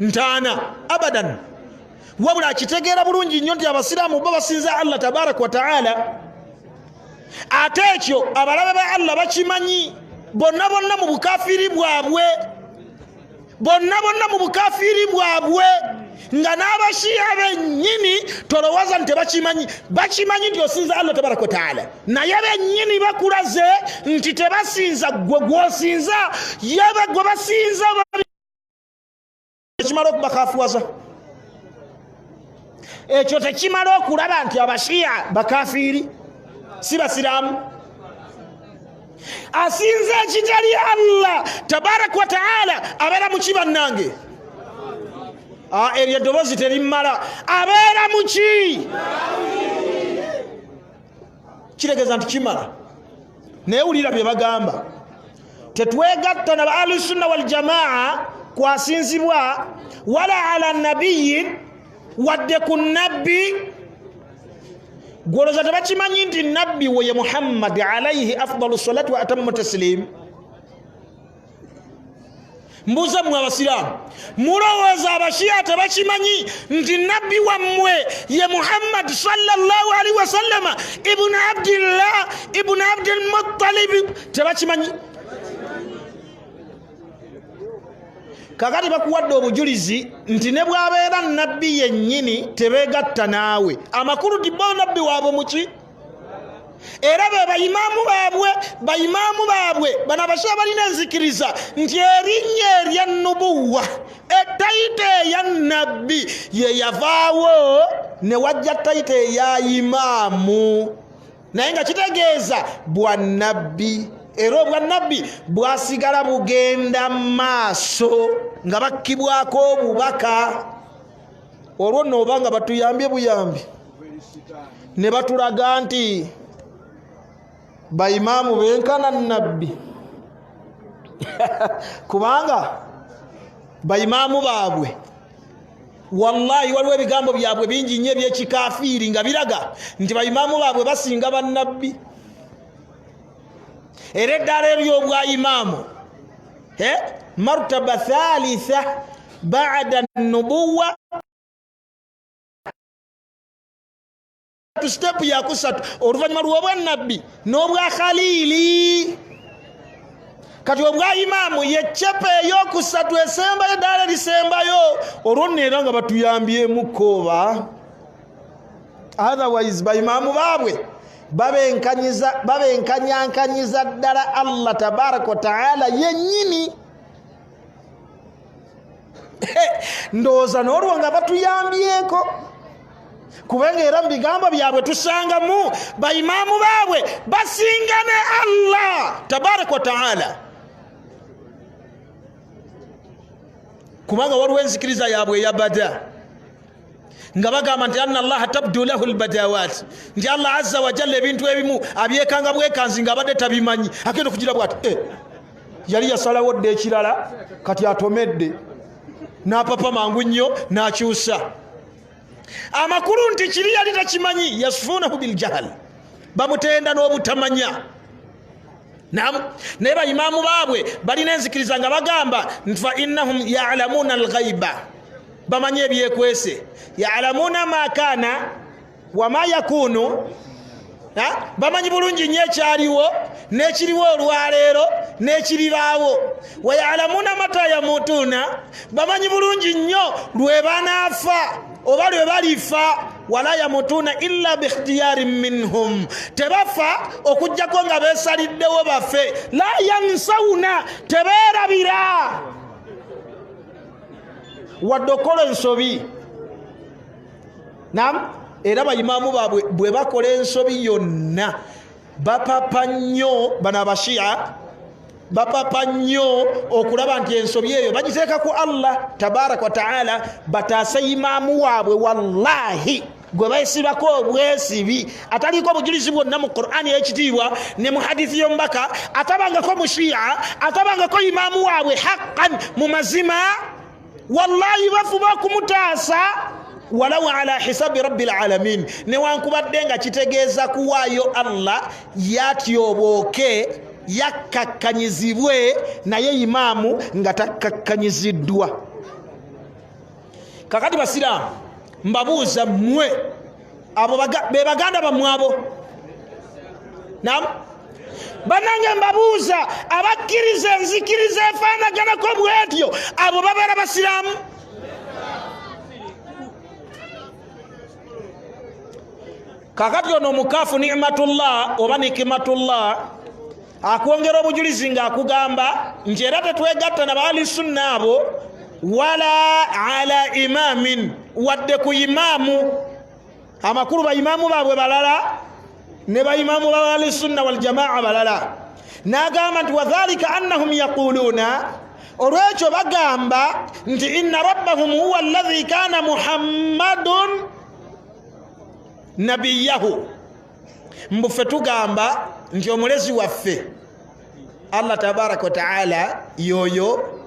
ntaana. Abadan. Wabula akitegeera bulungi nnyo nti abasiraamu bo basinza Allah tabaraka wataala. Ate ekyo abalabe ba Allah bakimanyi bonna bonna mu bukafiiri bwabwe, bonna bonna mu bukafiiri bwabwe, nga n'Abashiya bennyini tolowooza nti tebakimanyi. Bakimanyi nti osinza Allah tabaraka wataala, naye bennyini bakulaze nti tebasinza gwe gwosinza, yebe gwe basinza. Ekimala okubakafuwaza, ekyo tekimala okulaba nti Abashiya bakafiiri, si basiraamu. Asinza ekitali Allah tabaraka wataala abeera muki? Bannange. Eryo eddoboozi terimmala. Abeera muki? Kitegeeza nti kimala. Naye wulira bye bagamba, tetwegatta na ba ahlusunna waljamaa kwasinzibwa wala ala nabiyin, wadde ku nabbi. Gwoloza tebakimanyi nti nabbi we ye Muhammadi alaihi afdalu salatu wa atamu taslim. Mbuuza mmwe abasiraamu, mulowooza abashiya tebakimanyi nti nabbi wammwe ye Muhammad sallallahu alaihi wasallama ibunu Abdillah ibunu Abdilmutalibi? Tebakimanyi? Kakati bakuwadde obujulizi nti ne bw'abeera nabbi yennyini tebeegatta naawe. Amakulu ti bo nabbi waabwe muki? Era be bayimaamu baabwe, bayimaamu baabwe bano abasha balina enzikiriza nti erinnya erya nubuwa, etayita eya nabbi ye yavaawo ne wajja tayita eya imaamu, naye nga kitegeeza bwa nabbi. Era obwannabbi bwasigala bugenda maaso nga bakkibwako obubaka. Olwo nno oba nga batuyambye buyambi ne batulaga nti bayimaamu benkana nabbi, kubanga bayimaamu baabwe wallahi waliwo ebigambo byabwe bingi nnyo ebyekikafiiri nga biraga nti bayimaamu baabwe basinga bannabbi. Era eddaala ery'obwa imaamu martaba thalitha bada nubuwa, sitepu yakusatu oluvannyuma lw'obwannabbi n'obwa khaliili. Kati obwa imaamu ye cepe eyokusatu esembayo, eddaala erisembayo. Olwo nno era nga batuyambyemukko oba otherwise bayimaamu baabwe babenkanyankanyiza ddala Allah tabaraka wataala yennyini. Ndowooza n'olwo nga batuyambyeko, kubanga era mu bigambo byabwe tusangamu bayimaamu baabwe basinga ne Allah tabaraka wataala, kubanga waliwo enzikiriza yaabwe eyabada nga bagamba nti anna Allaha tabdu lahu lbadawat, nti Allah azza wajalla ebintu ebimu abyekanga bwekanzi nga abadde tabimanyi, agenda okugira bwati yali yasalawo dda ekirala, kati atomedde n'apapa mangu nnyo n'akyusa. Amakulu nti kiri yali takimanyi, yasfunahu biljahal, bamutenda n'obutamanya. Naye bayimaamu baabwe balina enzikiriza nga bagamba nti fa innahum yalamuuna alghaiba, bamanyi ebyekwese, yalamuuna ma kaana wama yakunu, bamanyi bulungi nnyo ekyaliwo n'ekiriwo olwaleero n'ekiribaawo. Wayalamuuna mata yamutuuna, bamanyi bulungi nnyo lwe banaafa oba lwe balifa. Wala yamutuuna illa biikhtiyari minhum, tebafa okugjako nga beesaliddewo bafe. La yansawuna, tebeerabira wadde okukola ensobi. Nam era bayimaamu baabwe bwe bakola ensobi yonna bapapa nnyo. Bano abashiya bapapa nnyo okulaba nti ensobi eyo bagiteeka ku Allah tabaraka wataala, bataase imaamu waabwe wallahi gwe beesibako obwesibi, ataliiko obujulizi bwonna mu Qur'ani ey'ekitiibwa ne mu hadithi y'omubaka, atabangako mushiya, atabangako imaamu waabwe haqqan mu mazima. Wallahi bafuba okumutaasa walaw ala hisabi rabbil alamin, newankubadde nga kitegeeza kuwaayo Allah yatyobooke yakkakkanyizibwe, naye imaamu nga takkakkanyiziddwa. Kakati basiraamu mbabuuza mmwe, abo be baganda bammwe abo? Nam banange mbabuuza, abakkiriza enzikiriza efaanaganako bwetyo, abo babeera basiraamu? Kakati ono omukafu Nimatullah oba Nikimatullah akwongera obujulizi ng'akugamba nti era tetwegatta na baali sunna abo wala ala imamin, wadde ku imaamu. Amakulu bayimaamu baabwe balala ne bayimaamu baali sunna waljamaa balala. N'agamba nti wadhalika annahum yaquluuna, Olwekyo bagamba nti inna rabbahum huwa alladhi kana Muhammadun nabiyahu. Mbu ffe tugamba nti omulezi waffe Allah tabaraka wataala yoyo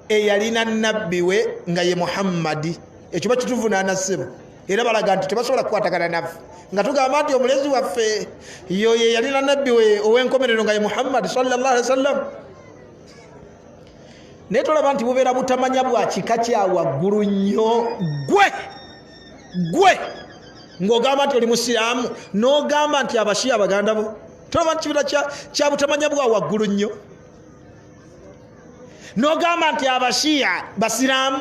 eyalina nabbi we nga ye Muhammadi. Ekyo bakituvunaana ssebo, era balaga nti tebasobola kukwatagana naffe nga tugamba nti omulezi waffe yoyo eyalina nabbi we ow'enkomerero nga ye Muhammadi sallallahu alaihi wasallam. Naye tolaba nti bubeera butamanya bwa kika kya waggulu nnyo. Gwe ng'ogamba nti oli musiraamu n'ogamba nti Abashiya baganda bo, tolaba nti kibeera kya butamanya bwa waggulu nnyo? N'ogamba nti Abashiya basiraamu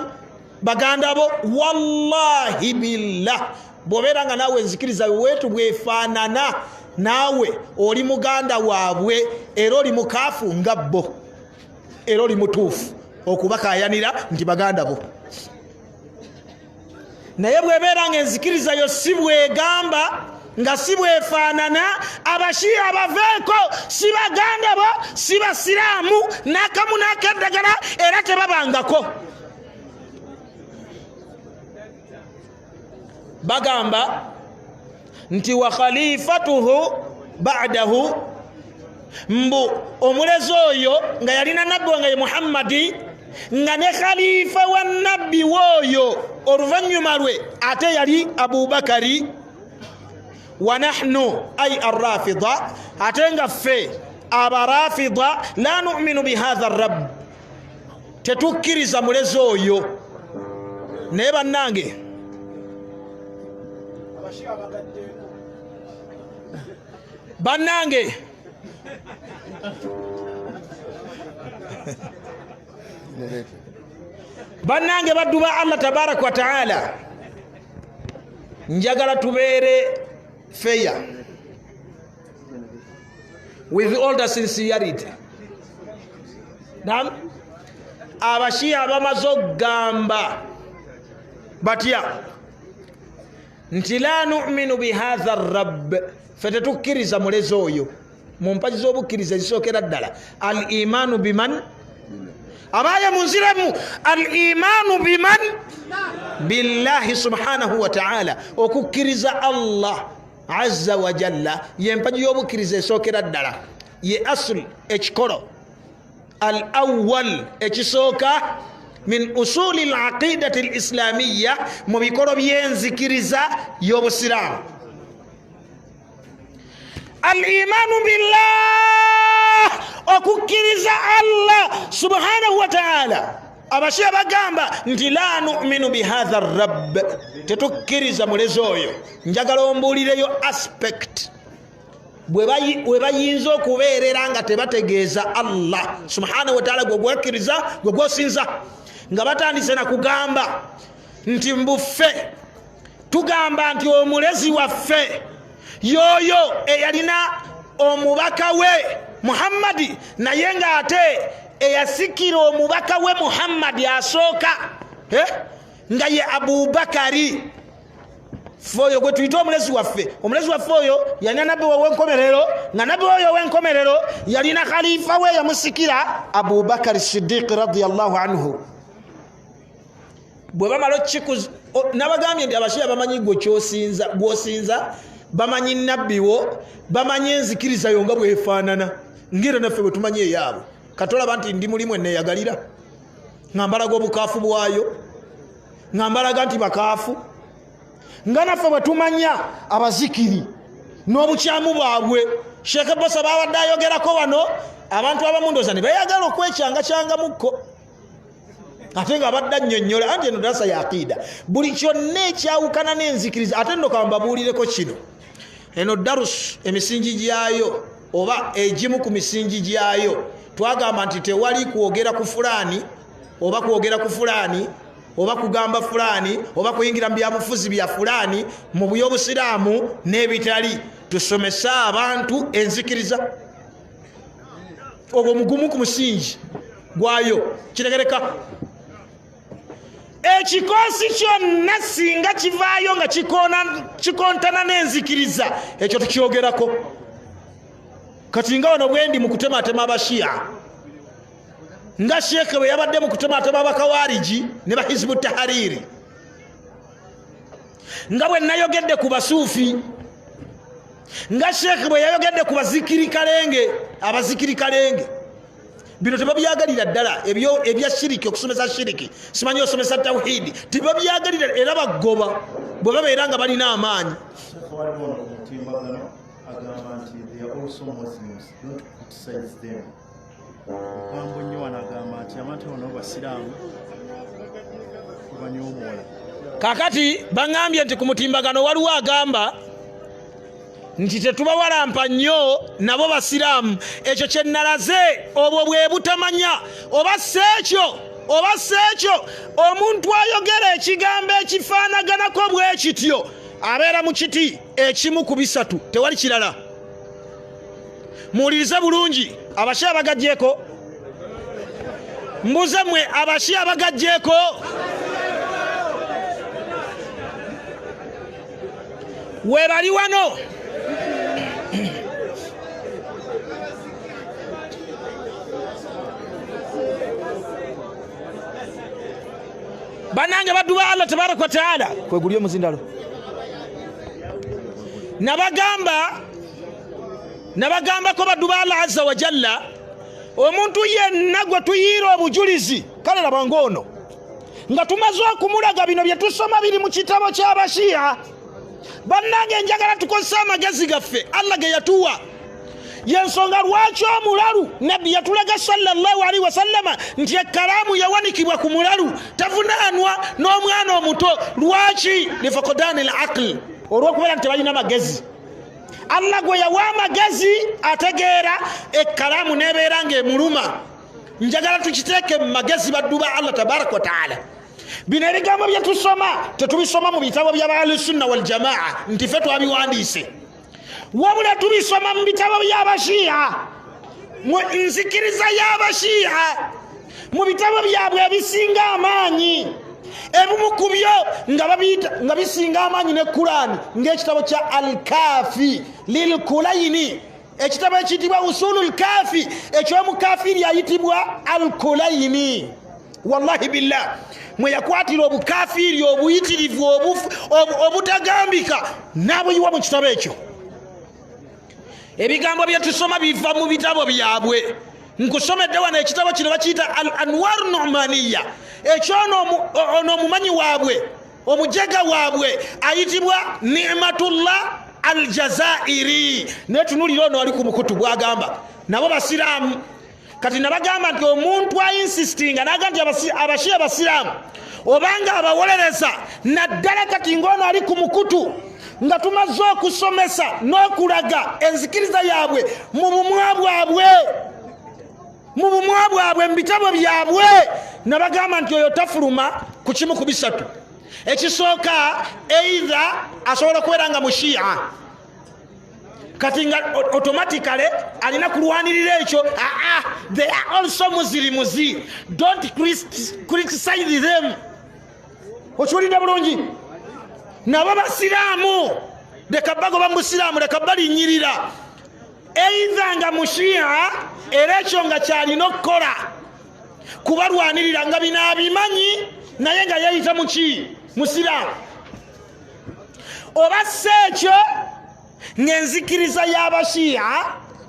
baganda bo, wallahi billah, bw'obeera nga naawe enzikiriza weetu bwefaanana, naawe oli muganda waabwe era oli mukaafu nga bo, era oli mutuufu okubakayanira nti baganda bo. Naye bw'ebeera nga enzikiriza yo si bwegamba, nga si bwefaanana, Abashiya baveeko, si baganda bo, si basiraamu n'akamu n'akaddagala, era tebabangako. Bagamba nti wa khalifatuhu ba'dahu, mbu omulezi oyo nga yalina nabbi wange ye Muhammadi, nga ne khalifa wa nabbi w'oyo oluvannyuma lwe ate yali Abubakari. Wa nahnu ay arrafida, ate nga ffe Abarafida, la numinu bihatha rabb, tetukkiriza mulezi oyo. Naye bannange, bannange, bannange, baddu ba Allah tabaraka wa taala, njagala tubeere fair with all the sincerity. Nam Abashiya bamaze okugamba batya nti la numinu bihatha rabb, fe tetukkiriza mulezi oyo. Mu mpaji z'obukkiriza ezisookera ddala, al imanu biman, abaye munziremu, al imanu biman billahi subhanahu wa ta'ala, okukkiriza Allah azza wa jalla yempaji y'obukkiriza esookera ddala, ye asul, ekikolo al awwal, ekisooka min usuli al aqidati al islamiyya, mu bikolo by'enzikiriza y'obusiraamu. Al imanu billah, okukkiriza Allah subhanahu wa ta'ala. Abashiya bagamba nti la numinu bihatha rabb, tetukkiriza mulezi oyo. Njagala ombuulireyo aspect we bayinza okubeerera nga tebategeeza Allah subhanahu wataala gwe gwekkiriza, gwe gwosinza, nga batandise na kugamba nti mbuffe tugamba nti omulezi waffe yoyo eyalina omubaka we Muhammadi, naye ng'ate eyasikira omubaka we Muhammadi asooka nga ye Abubakari. Ffe oyo gwe tuyita omulezi waffe, omulezi waffe oyo yalina nabbi we ow'enkomerero, nga nabbi oyo ow'enkomerero yalina khalifa we yamusikira Abubakari Sidiiki radiyallahu anhu. Bwe bamala nabagambye nti Abashiya bamanyi gwe kyosinza, gwosinza, bamanyi nabbi wo, bamanyi enzikiriza yo nga bwefaanana, ngera naffe bwe tumanyi eyaabwe. Katolaba nti ndi mulimu eneeyagalira nga mbalaga obukaafu bwayo, nga mbalaga nti bakaafu, nga naffe bwe tumanya abazikiri n'obukyamu bwabwe. Sheekh Bosa babadde ayogerako wano, abantu abamu ndooza ne beeyagala okwekyangacyangamukko, ate nga abadde annyonnyola anti eno darasa ya aqida, buli kyonna ekyawukana n'enzikiriza. Ate nno kambabuulireko kino, eno darus emisingi gyayo oba egimu ku misingi gyayo, twagamba nti tewali kwogera ku fulaani oba kwogera ku fulaani oba kugamba fulaani oba kuyingira mu byabufuzi bya fulaani mu byobusiraamu n'ebitali. Tusomese abantu enzikiriza, ogwo mugumu ku musingi gwayo. Kitegereka ekikoosi kyonna singa kivaayo nga kikontana n'enzikiriza, ekyo tukyogerako. Kati nga wano bwendi mu kutematema Abashiya, Nga sheekhe bwe yabadde mu kutematema abakawariji ne bahizibu tahariri, nga bwe nayogedde ku basuufi, nga sheekhe bwe yayogedde ku bazikiri kalenge, abazikiri kalenge bino tebabyagalira ddala. Ebya shiriki, okusomesa shiriki, simanyi osomesa tawhidi, tebabyagalira era bagoba bwe babeera nga balina amaanyi. Mukambwe nnyo wano, agamba nti abantu bano basiraamu banyomoola. Kakati baŋambye nti ku mutimbagano waliwo agamba nti tetubawalampa nnyo, nabo basiraamu. Ekyo kye nalaze, obwo bwe butamanya. Oba si ekyo, oba si ekyo, omuntu ayogera ekigambo ekifaanaganako bwe kityo abeera mu kiti ekimu ku bisatu, tewali kirala. Muwulirize bulungi, abashia abagajjeeko, mbuze mwe abashia abagajjeeko, webali wano. Banange baddu ba Allah tabaraka wa taala, kweguli omuzindalo. Nabagamba, nabagambako baddu ba Allah azza wa jalla, omuntu yenna gwe tuyiira obujulizi, kale laba ng'ono nga tumaze okumulaga bino bye tusoma biri mu kitabo ky'abashiya. Bannange, njagala tukozese amagezi gaffe Allah ge yatuwa. Yensonga lwaki omulalu, nabbi yatulaga sallallahu alaihi wasallama nti ekkalaamu yawanikibwa ku mulalu, tavunaanwa, n'omwana omuto. Lwaki? Lifakodani l aql, olw'okubeera nti tebalina magezi. Allah gwe yawa amagezi ategeera, ekkalaamu nebeera ng'emuluma. Njagala tukiteeke mu magezi, baddu ba Allah tabaraka wa taala. Bino ebigambo bye tusoma tetubisoma mu bitabo bya ahlusunna waljamaa nti fe twabiwandiise, wabula tubisoma mu bitabo by'abashiya, mu nzikiriza y'abashiya, mu bitabo byabwe ebisinga amaanyi, ebimu ku byo nga babiyita nga bisinga amaanyi ne Kulaani, ng'ekitabo kya Alkafi Lilkulayini, ekitabo ekiyitibwa Usulu Lkafi eky'omukafiri ayitibwa Alkulayini. Wallahi billah, mwe yakwatira obukafiri obuyitirivu obutagambika n'abuyiwa mu kitabo ekyo. Ebigambo bye tusoma biva mu bitabo byabwe. Nkusomedde wano ekitabo kino bakiyita Al Anwar Numaniya, ekyono ono omumanyi waabwe, omujega waabwe ayitibwa Nimatullah Aljazairi. Naye tunulira ono ali ku mukutu bwagamba nabo basiraamu. Kati nabagamba nti omuntu ainsistinga naga nti abashiya basiraamu, obanga abawolereza, naddala kati ngaono ali ku mukutu nga tumaze okusomesa n'okulaga enzikiriza yaabwe mu bumwa bwabwe, mu bumwa bwabwe, mu bitabo byabwe, nabagamba nti oyo tafuluma ku kimu ku bisatu. Ekisooka, eitha asobola okubeera nga mushiya, kati nga automatically alina kulwanirira ekyo. Aa, they are also muslims, don't criticize them. Okiwulidde bulungi? Nabo basiraamu, leka bagoba mu busiraamu, leka balinyirira. Eitha nga mushiya, era ekyo nga kyalina okukola kubalwanirira, nga bino abimanyi, naye nga yeyita muki? Musiraamu. Oba si ekyo, ng'enzikiriza y'abashiya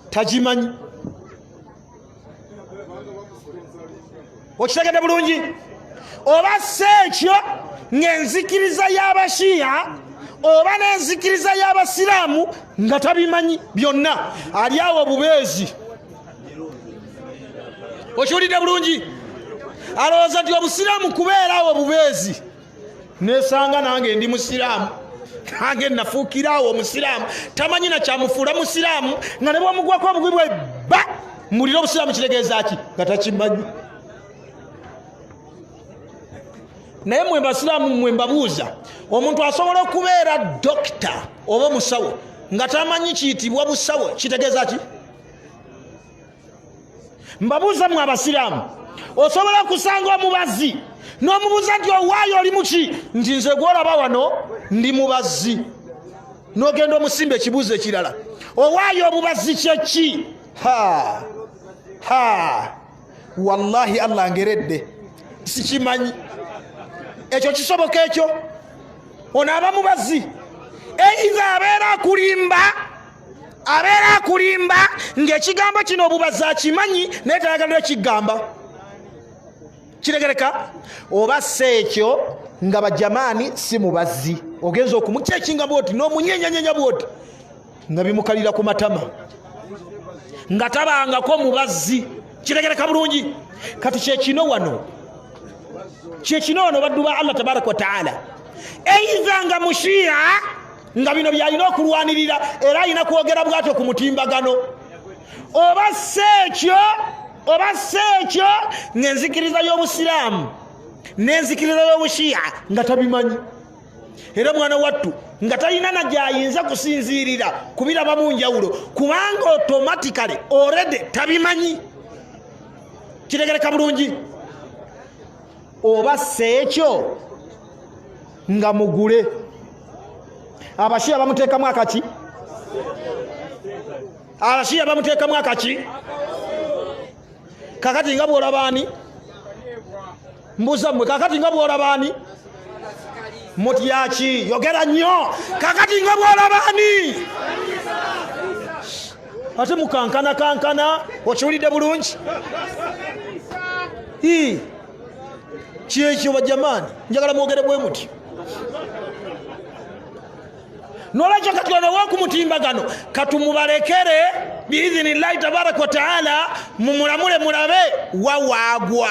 tagimanyi. Okitegedde bulungi? Oba si ekyo, ng'enzikiriza y'abashiya oba n'enzikiriza y'abasiraamu nga tabimanyi byonna, ali awo obubeezi. Okiwulidde bulungi? Alowooza nti obusiraamu kubeera awo obubeezi. Nesanga nange ndi musiraamu, nange nafuukiraawo omusiraamu. Tamanyi nakyamufuula musiraamu, nga ne bwomugwako obugwi bwe ba mbulire obusiraamu kitegeeza ki, nga takimanyi. Naye mwe basiraamu, mwe mbabuuza, omuntu asobola okubeera dokita oba omusawo nga tamanyi kiyitibwa busawo kitegeeza ki? Mbabuuza mwe abasiraamu, osobola okusanga omubazi n'omubuuza nti owaayo oli muki? Nti nze gwolaba wano ndi mubazi. N'ogenda omusimba ekibuuzo ekirala, owaayo obubazi kyeki? Ha ha. Wallahi Allah ngeredde, sikimanyi. Ekyo kisoboka? Ekyo ono aba mubazi, eiza abeera akulimba, abeera akulimba ng'ekigambo kino obubazi akimanyi, naye tayagala ekigamba kiregereka. Oba si ekyo, nga bajamaani si mubazi, ogenza okumukyekinga bwoti n'omunyenyanyenya bwoti nga bimukalira ku matama, nga tabangako mubazzi. Kiregereka bulungi. Kati kyekino wano, kyekino wano, baddu ba Allah tabaraka wataala, eiza nga mushiya, nga bino byalina okulwanirira, era alina kwogera bwatyo ku mutimbagano. Oba si ekyo, oba si ekyo, ng'enzikiriza y'obusiraamu n'enzikiriza y'obushiya nga tabimanyi, era mwana wattu nga talina na gyayinza kusinziirira kubirabamu njawulo, kubanga automatically already tabimanyi. Kitegereka bulungi. Oba si ekyo, nga mugule, abashiya bamuteekamu akaki, abashiya bamuteekamu akaki. Kakati nga bwolabaani, mbuuza mmwe, kakati nga bwolabaani, mutyaki? Yogera nnyo. Kakati nga bwolabaani, ate mukankana kankana. Okiwulidde bulungi? Kyekyo bajamaani, njagala mwogere bwe muti. Nolwekyo kati ono owokumutimbagano katumubalekere biidhinillahi tabaraka wataala, mumulamule mulabe wawaagwa.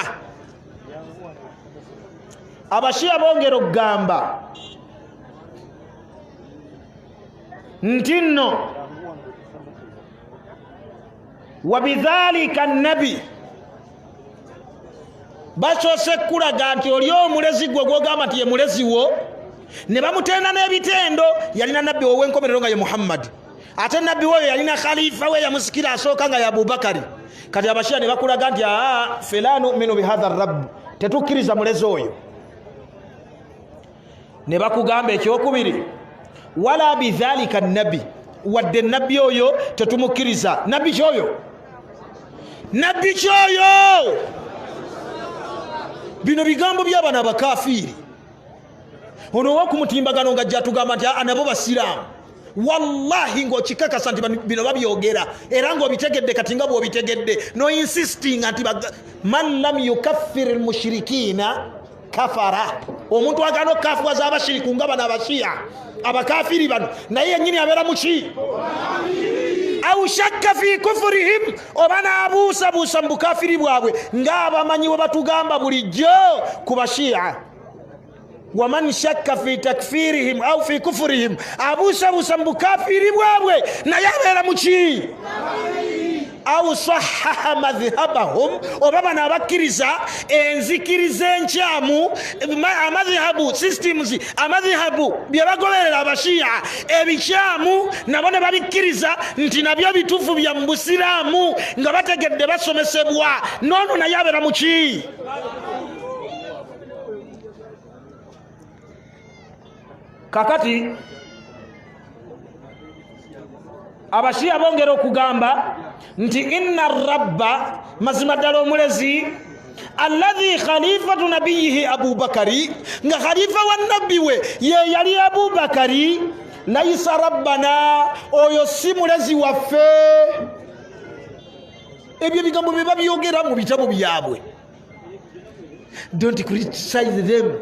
Abashiya bongera okugamba nti nno wabidhalika nabi, basoose kukulaga nti oli omulezi gwe gwogamba nti ye mulezi wo, ne bamutenda n'ebitendo. Yalina nabbi ow'enkomerero nga ye Muhammadi, ate nabbi woyo yalina khalifa we yamusikira asooka nga ye Abubakari. Kati abashiya ne bakulaga nti aa, fe la numinu bihadha rabb, tetukkiriza mulezi oyo. Ne bakugamba ekyokubiri, wala bidhalika nabbi, wadde nabbi oyo tetumukkiriza. Nabbi kyoyo, nabbi kyoyo. Bino bigambo byabano abakafiiri. Ono owokumutimbagano nga jatugamba nti aa, nabo basiraamu, wallahi ng'okikakasa nti bino babyogera, era ng'obitegedde. Kati nga bw'obitegedde, no insistinga nti man lam yukaffir lmushirikiina kafara, omuntu agaana okukafuwaza abashiriku nga bano abashiya abakafiri bano, naye yenyini abeera muki? Au shakka fi kufurihim, oba n'abuusabuusa mu bukafiri bwabwe, ng'abamanyi bwe batugamba bulijjo ku bashiya, waman shakka fi takfirihim au fi kufurihim, abuusabuusa mu bukafiri bwabwe, naye abeera muki? Au sahaha madhhabahum, oba bano abakkiriza enzikiriza enkyamu, amadhihabu systems, amadhihabu bye bagoberera abashiya ebikyamu, nabo ne babikkiriza nti nabyo bituufu bya mu busiraamu, nga bategedde basomesebwa, noono naye abeera muki? Kakati abashiya bongera okugamba nti inna rabba, mazima ddala omulezi, alladhi khalifatu nabiyihi Abubakari, nga khalifa wa nabbi we ye yali Abubakari, laisa rabbana, oyo si mulezi waffe. Ebyo ebigambo bye babyogera mu bitabo byabwe, don't criticize them.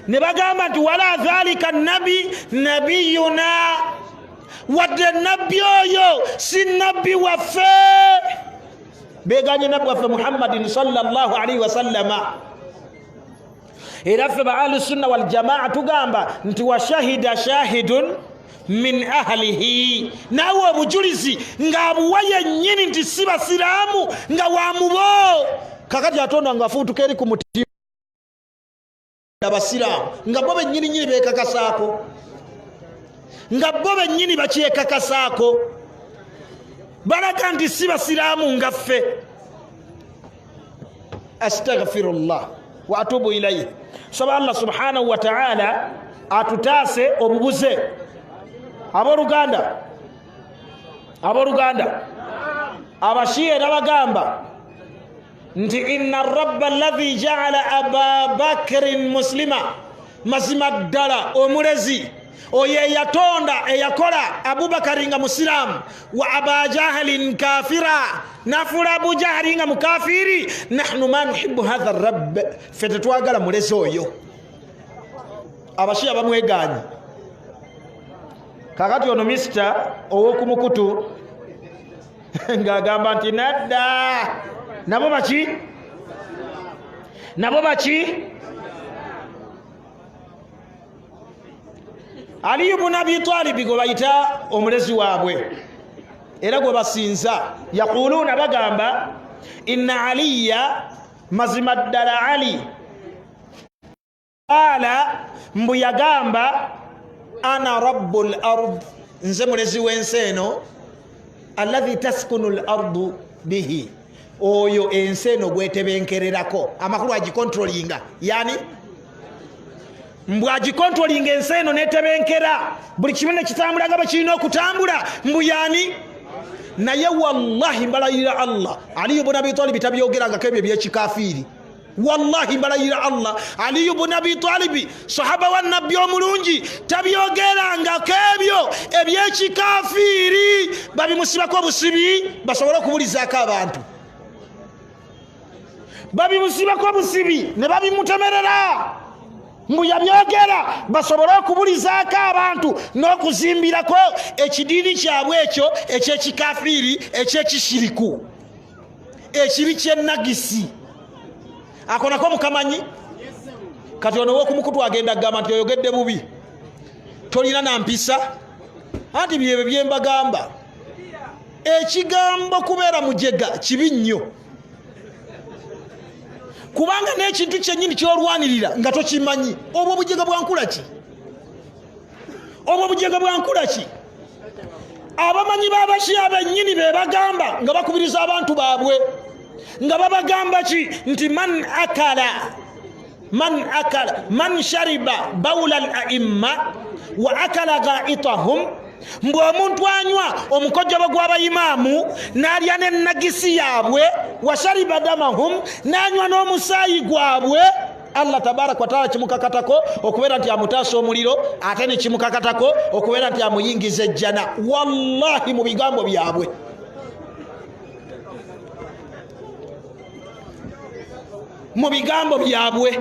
Ne bagamba nti wala dhalika nabi nabiyuna, wadde nabbi oyo si nabbi waffe. Beganye nabbi waffe Muhammadin sallallahu alaihi wasallama. Era ffe ba ahlusunna waljamaa tugamba nti washahida shahidun min ahlihi, naawe obujulizi ng'abuwa yennyini nti si basiraamu, nga wamubo. Kakati atonda nga afuutuka eri ku mutima abasiraamu, nga bo bennyini nyini beekakasaako, nga bo bennyini bakyekakasaako, balaga nti si basiraamu nga ffe. Astaghfirullah wa atubu ilaihi. Saba Allah subhanahu wa taala atutaase obubuze. Abooluganda, abooluganda, abashiya era bagamba Nti inna rabba alladhi jaala Ababakirin muslima, mazima ddala omulezi oyo eyatonda eyakola Abubakari nga musiraamu, wa Abajahalin kafira, nafuula Abujahali nga mukafiri. Nahnu ma nuhibu hatha rabb, ffe tetwagala mulezi oyo. Abashiya bamweganye. Kakati ono misita owokumukutu ng'agamba nti nadda nabo baki, nabo baki. Aliyu bun Abi Talibi gwe bayita omulezi waabwe era gwe basinza, yaquluuna, bagamba inna Aliya, mazima ddala Ali, qaala, mbu yagamba ana rabbu l ard, nze mulezi w'ensi eno, alladhi taskunu l ardu bihi, oyo ensi eno gwetebenkererako. Amakulu agikontrolinga, yani mbu agikontrolinga ensi eno netebenkera, buli kimu nekitambula nga bwekirina okutambula, mbu yani. Naye wallahi mbalayirira Allah, Aliyu bun Abi Talibi tabyogerangako ebyo ebyekikafiiri. Wallahi mbalayirira Allah, Aliyu bun Abi Talibi sahaba wa nabbi omulungi tabyogerangako ebyo ebyekikafiiri. Babimusibako obusibi basobole okubulizaako abantu, babimusibako obusibi ne babimutemerera mbu yabyogera basobole okubulizaako abantu n'okuzimbirako ekidiini kyabwe ekyo ekyekikafiiri, ekyekishiriku, ekibi kyenagisi. Ako nako mukamanyi. Kati ono wokumukutu agenda agamba nti oyogedde bubi, tolina nampisa. Anti byebyo byembagamba, ekigambo kubeera mujega kibi nnyo, kubanga n'ekintu kyennyini kyolwanirira nga tokimanyi. Obwo obujega bwankula ki? Obwo obujega bwankula ki? Abamanyi b'Abashiya bennyini be bagamba nga bakubiriza abantu baabwe, nga babagamba ki? Nti man akala, man akala, man shariba bawula al aimma wa akala ghaitahum, mbu omuntu anywa omukojobo gw'abayimaamu n'alya n'ennagisi yaabwe, washariba damahum, n'anywa n'omusaayi gwabwe, Allah tabaraka wataala kimukakatako okubeera nti amutaasa omuliro, ate nekimukakatako okubeera nti amuyingiza ejjana. Wallahi mu bigambo byabwe, mu bigambo byabwe,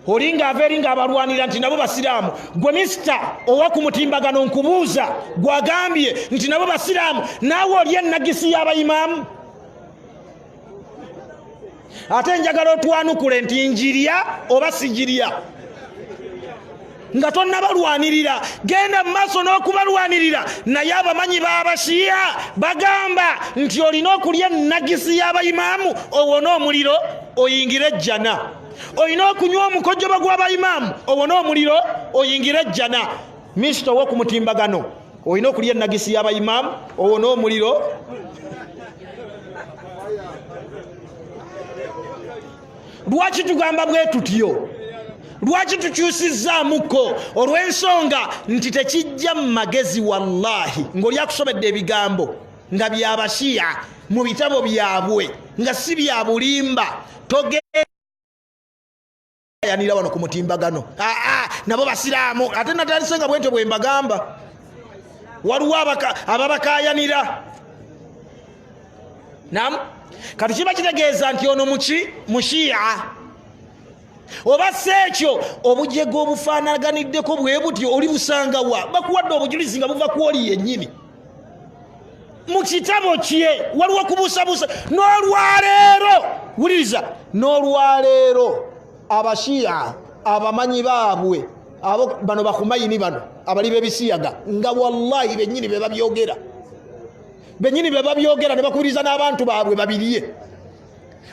oli ng'ava eri ng'abalwanira nti nabo basiraamu. Gwe misita owa ku mutimbagano, nkubuuza, gwagambye nti nabo basiraamu, naawe oli ennagisi y'abayimaamu? Ate njagala otwanukule nti njirya oba sigirya. Nga tonnabalwanirira, genda mu maaso n'okubalwanirira. Naye abamanyi b'Abashiya bagamba nti olina okulya ennagisi y'abayimaamu owone omuliro oyingire ejjana, olina okunywa omukojoba gw'abayimaamu owone omuliro oyingire ejjana. Minisita ow'okumutimbagano, olina okulya ennagisi y'abayimaamu owone omuliro. Lwaki tugamba bwe tutyo? Lwaki tukyusizzaamuko? Olw'ensonga nti tekijja mu magezi. Wallahi ng'oli akusomedde ebigambo nga byabashiya mu bitabo byabwe, nga si bya bulimba, togeyanira wano ku mutimbagano aa nabo basiraamu. Ate natandise nga bwentyo bwe mbagamba, waliwo ababakayanira. Nam kati kiba kitegeeza nti ono muki mushiya oba si ekyo. Obujega obufaanaganiddeko bwe butyo oli busangawa? Bakuwadde obujulizi nga buva ku oli yennyini mu kitabo kye. Waliwo okubuusabuusa n'olwaleero? Wuliriza, n'olwaleero Abashiya abamanyi baabwe abo bano bakumayini bano abali b'ebisiyaga, nga wallahi bennyini be babyogera, bennyini be babyogera ne bakubiriza n'abantu baabwe babirye,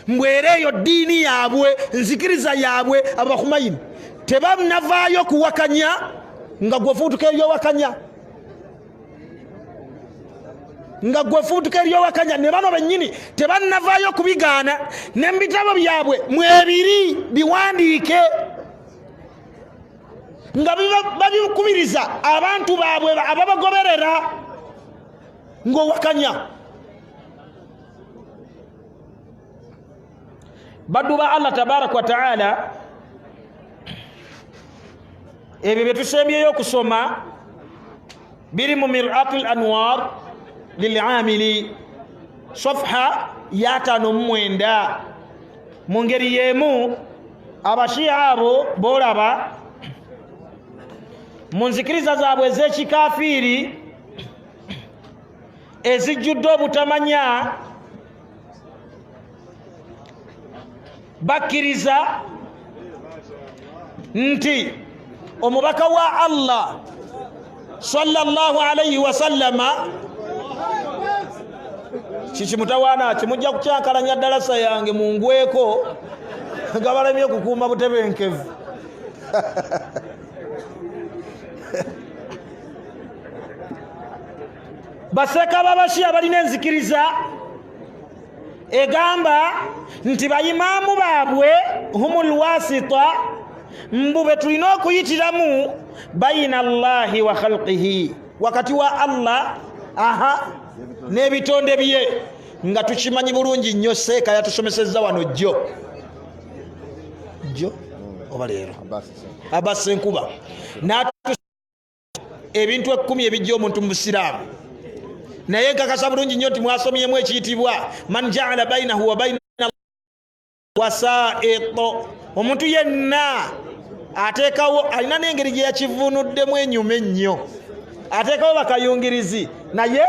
mbwera eyo ddiini yaabwe, nzikiriza yaabwe. Abo bakumayini tebanavaayo kuwakanya nga gwefuutuka eryowakanya, nga gwefuutuka eryowakanya. Ne bano bennyini tebannavaayo kubigaana, ne mu bitabo byabwe mwebiri biwandiike nga babikubiriza abantu baabwe ababagoberera, ng'owakanya. Baddu ba Allah tabaraka wataala, ebyo byetusembyeyo okusoma biri mu Mirat l Anwar Lilamili, safha ya 59. Mu ngeri y'emu, Abashiya abo boolaba mu nzikiriza zaabwe ez'ekikafiiri ezijjudde obutamanya, bakkiriza nti omubaka wa Allah sallallahu alaihi wasallama kikimutawaana kimujja kukyankalanya ddalasa yange mungweko nga balemye okukuuma butebenkevu. Baseeka babashiya balina enzikiriza egamba nti bayimaamu baabwe humul wasita, mbu be tulina okuyitiramu baina Allahi wa khalqihi, wakati wa Allah aha n'ebitonde bye. Nga tukimanyi bulungi nnyo, seeka yatusomesezza wano jjo jjo oba leero, Abasenkuba ebintu 10 ebijja omuntu mu busiraamu, naye nkakasa bulungi nnyo nti mwasomyemu ekiyitibwa man jaala bainahu wa baina wasaito. Omuntu yenna ateekawo, alina n'engeri gye yakivunuddemu enyuma ennyo, ateekawo bakayungirizi, naye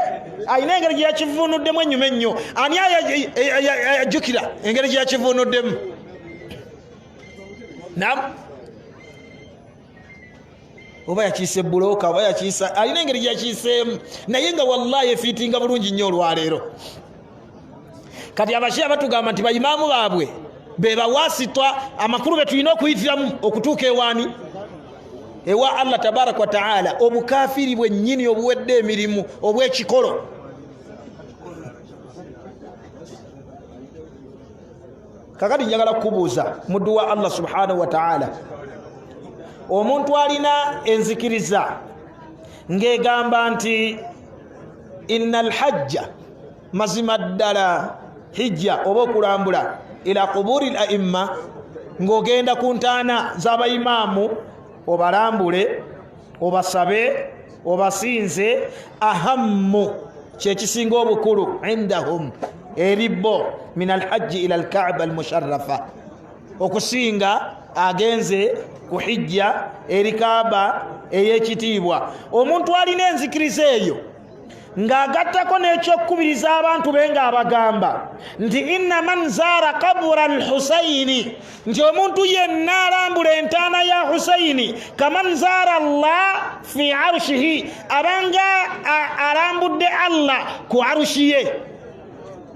alina engeri gye yakivunuddemu enyuma ennyo. Ani ajjukira engeri gye yakivunuddemu? Nam oba yakiise buloka oba yakiisa, alina engeri gyeyakiiseemu, naye nga wallahi efiitinga bulungi nnyo olwaleero. Kati Abashiya batugamba nti bayimaamu baabwe bebawasitwa, amakulu betulina okuyitiramu okutuuka ewaani, ewa Allah tabaraka wataala. Obukafiri bwennyini obuwedde emirimu obwekikolo. Kakati njagala kukubuuza, muddu wa Allah subhanahu wataala, omuntu alina enzikiriza ng'egamba nti inna alhajja, mazima ddala hijja oba okulambula, ila quburi l aimma, ng'ogenda ku ntaana z'abayimaamu obalambule, obasabe, obasinze, ahammu, kyekisinga obukulu, indahum, eri bo, min alhajji ila alkaaba almusharrafa, okusinga agenze ku hijja eri Kaaba ey'ekitiibwa. Omuntu alina enzikiriza eyo ng'agattako n'ekyokukubiriza abantu be ng'abagamba nti inna man zaara kabura alhusaini, nti omuntu yenna alambula entaana ya Husaini, kaman zaara Allah fi arushihi, abanga alambudde Allah ku arushi ye.